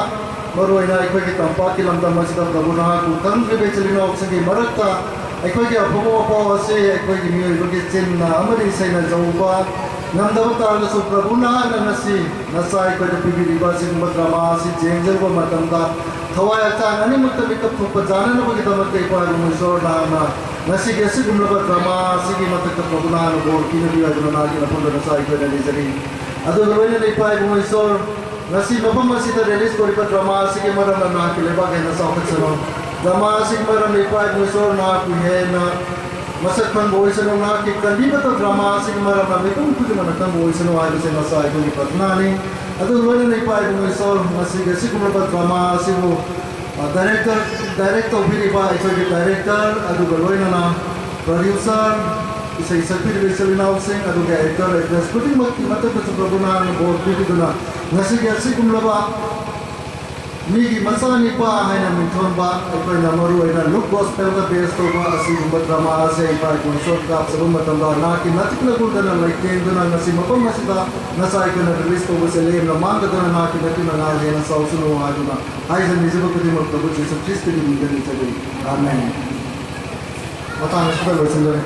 ꯃꯔꯨꯑꯣꯏꯅ ꯑꯩꯈꯣꯏꯒꯤ ꯇꯝꯄꯥꯛꯀꯤ ꯂꯝꯗꯝ ꯑꯁꯤꯗ ꯄ꯭ꯔꯚꯨ ꯅꯍꯥꯛꯄꯨ ꯈꯪꯗ꯭ꯔꯤꯕ ꯏꯆꯤꯜ ꯏꯅꯥꯎꯁꯤꯡꯒꯤ ꯃꯔꯛꯇ ꯑꯩꯈꯣꯏꯒꯤ ꯑꯐꯕ ꯋꯥꯄꯥꯎ ꯑꯁꯤ ꯑꯩꯈꯣꯏꯒꯤ ꯃꯤꯑꯣꯏꯕꯒꯤ ꯆꯤꯟꯅ ꯑꯃꯗꯤ ꯏꯁꯩꯅ ꯌꯧꯕ ꯉꯝꯗꯕ ꯇꯥꯔꯒꯁꯨ, ꯄ꯭ꯔꯚꯨ ꯅꯍꯥꯛꯅ ꯉꯁꯤ ꯅꯆꯥ ꯑꯩꯈꯣꯏꯗ ꯄꯤꯕꯤꯔꯤꯕ ꯑꯁꯤꯒꯨꯝꯕ ꯗ꯭ꯔꯃꯥ ꯑꯁꯤ ꯌꯦꯡꯖꯔꯨꯕ ꯃꯇꯝꯗ ꯊꯋꯥꯏ ꯍꯛꯆꯥꯡ ꯑꯅꯤꯃꯛꯇ ꯃꯤꯀꯞ ꯊꯣꯛꯄ ꯌꯥꯅꯅꯕꯒꯤꯗꯃꯛꯇ ꯏꯄꯥ ꯏꯕꯨꯡ ꯏꯁꯣꯔ ꯅꯍꯥꯛꯅ ꯉꯁꯤꯒꯤ ꯑꯁꯤꯒꯨꯝꯂꯕ ꯗ꯭ꯔꯃꯥ ꯑꯁꯤꯒꯤ ꯃꯊꯛꯇ ꯄ꯭ꯔꯚꯨ ꯅꯍꯥꯛꯅ ꯕꯣꯔ ꯄꯤꯅꯕꯤꯌꯨ ꯍꯥꯏꯗꯨꯅ ꯅꯍꯥꯛꯀꯤ ꯅꯐꯝꯗ ꯅꯆꯥ ꯑꯩꯈꯣꯏꯅ ꯅꯤꯖꯔꯤ꯫ ꯑꯗꯨꯒ ꯂꯣꯏꯅꯅ ꯏꯄꯥ ꯏꯕꯨꯡ ꯏꯁꯣꯔ, ꯉꯁꯤ ꯃꯐꯝ ꯑꯁꯤꯗ release ꯇꯧꯔꯤꯕ drama ꯑꯁꯤꯒꯤ ꯃꯔꯝꯅ ꯅꯍꯥꯛꯀꯤ ꯂꯩꯕꯥꯛ ꯍꯦꯟꯅ ꯆꯥꯎꯈꯠꯁꯅꯨ꯫ Drama ꯑꯁꯤꯒꯤ ꯃꯔꯝꯅ ꯏꯄꯥ ꯏꯄꯨ ꯏꯁꯣꯔ ꯅꯍꯥꯛꯄꯨ ꯍꯦꯟꯅ ꯃꯁꯛ ꯈꯪꯕ ꯑꯣꯏꯁꯅꯨ꯫ ꯅꯍꯥꯛꯀꯤ ꯀꯟꯕꯤꯕꯇ drama ꯑꯁꯤꯒꯤ ꯃꯔꯝꯅ ꯃꯤꯄꯨꯝ ꯈꯨꯗꯤꯡꯃꯛꯅ ꯈꯪꯕ ꯑꯣꯏꯁꯅꯨ ꯍꯥꯏꯕꯁꯦ ꯅꯆꯥ ꯑꯩꯈꯣꯏꯒꯤ ꯄ꯭ꯔꯊꯅꯥꯅꯤ꯫ ꯑꯗꯨ ꯂꯣꯏꯅꯅ ꯏꯄꯥ ꯏꯄꯨ ꯏꯁꯣꯔ ꯉꯁꯤꯒꯤ ꯑꯁꯤꯒꯨꯝꯂꯕ drama ꯑꯁꯤꯕꯨ, ꯑ, director, direct ꯇꯧꯕꯤꯔꯤꯕ ꯑꯩꯈꯣꯏꯒꯤ director, ꯑꯗꯨꯒ ꯂꯣꯏꯅꯅ producer, ꯏꯁꯩ ꯁꯛꯄꯤꯔꯤꯕ ꯏꯆꯤꯜ ꯏꯅꯥꯎꯁꯤꯡ, ꯑꯗꯨꯒ actor, actress ꯈꯨꯗꯤꯡꯃꯛꯀꯤ ꯃꯊꯛꯇꯁꯨ ꯄ꯭ꯔꯚꯨꯅ ꯍꯥꯟꯅ ꯕꯣꯔ ꯄꯤꯕꯤꯗꯨꯅ ꯉꯁꯤꯒꯤ ꯑꯁꯤꯒꯨꯝꯂꯕ ꯃꯤꯒꯤ ꯃꯆꯥꯅꯤꯄꯥ ꯍꯥꯏꯅ ꯃꯤꯡꯊꯣꯟꯕ, ꯑꯩꯈꯣꯏꯅ ꯃꯔꯨ ꯑꯣꯏꯅ Luke Gospel ꯗ base ꯇꯧꯕ ꯑꯁꯤꯒꯨꯝꯕ drama ꯑꯁꯤ ꯏꯄꯥ ꯏꯄꯨ ꯏꯁꯣꯔ ꯀꯥꯞꯆꯕ ꯃꯇꯝꯗ ꯅꯍꯥꯛꯀꯤ ꯅꯥꯇꯤꯛ ꯅꯒꯨꯜꯗꯅ ꯂꯩꯇꯦꯡꯗꯨꯅ ꯉꯁꯤ ꯃꯐꯝ ꯑꯁꯤꯗ ꯅꯆꯥ ꯑꯩꯈꯣꯏꯅ release ꯇꯧꯕꯁꯦ ꯂꯦꯝꯅ ꯃꯥꯡꯗꯗꯅ ꯅꯍꯥꯛꯀꯤ ꯅꯥꯇꯤꯛ ꯅꯉꯥꯜ ꯍꯦꯟꯅ ꯆꯥꯎꯁꯅꯨ ꯍꯥꯏꯗꯨꯅ ꯍꯥꯏꯖ ꯅꯤꯖꯕ ꯈꯨꯗꯤꯡꯃꯛ ꯄ꯭ꯔꯚꯨ ꯖꯤꯁꯨ ꯈ꯭ꯔꯤꯁꯇꯒꯤ ꯃꯤꯡꯗ ꯅꯤꯖꯔꯤ꯫ ꯑꯥꯃꯦꯟ꯫ ꯃꯇꯥꯡ ꯑꯁꯤꯗ ꯂꯣꯏꯁꯤꯟꯖꯔꯦ꯫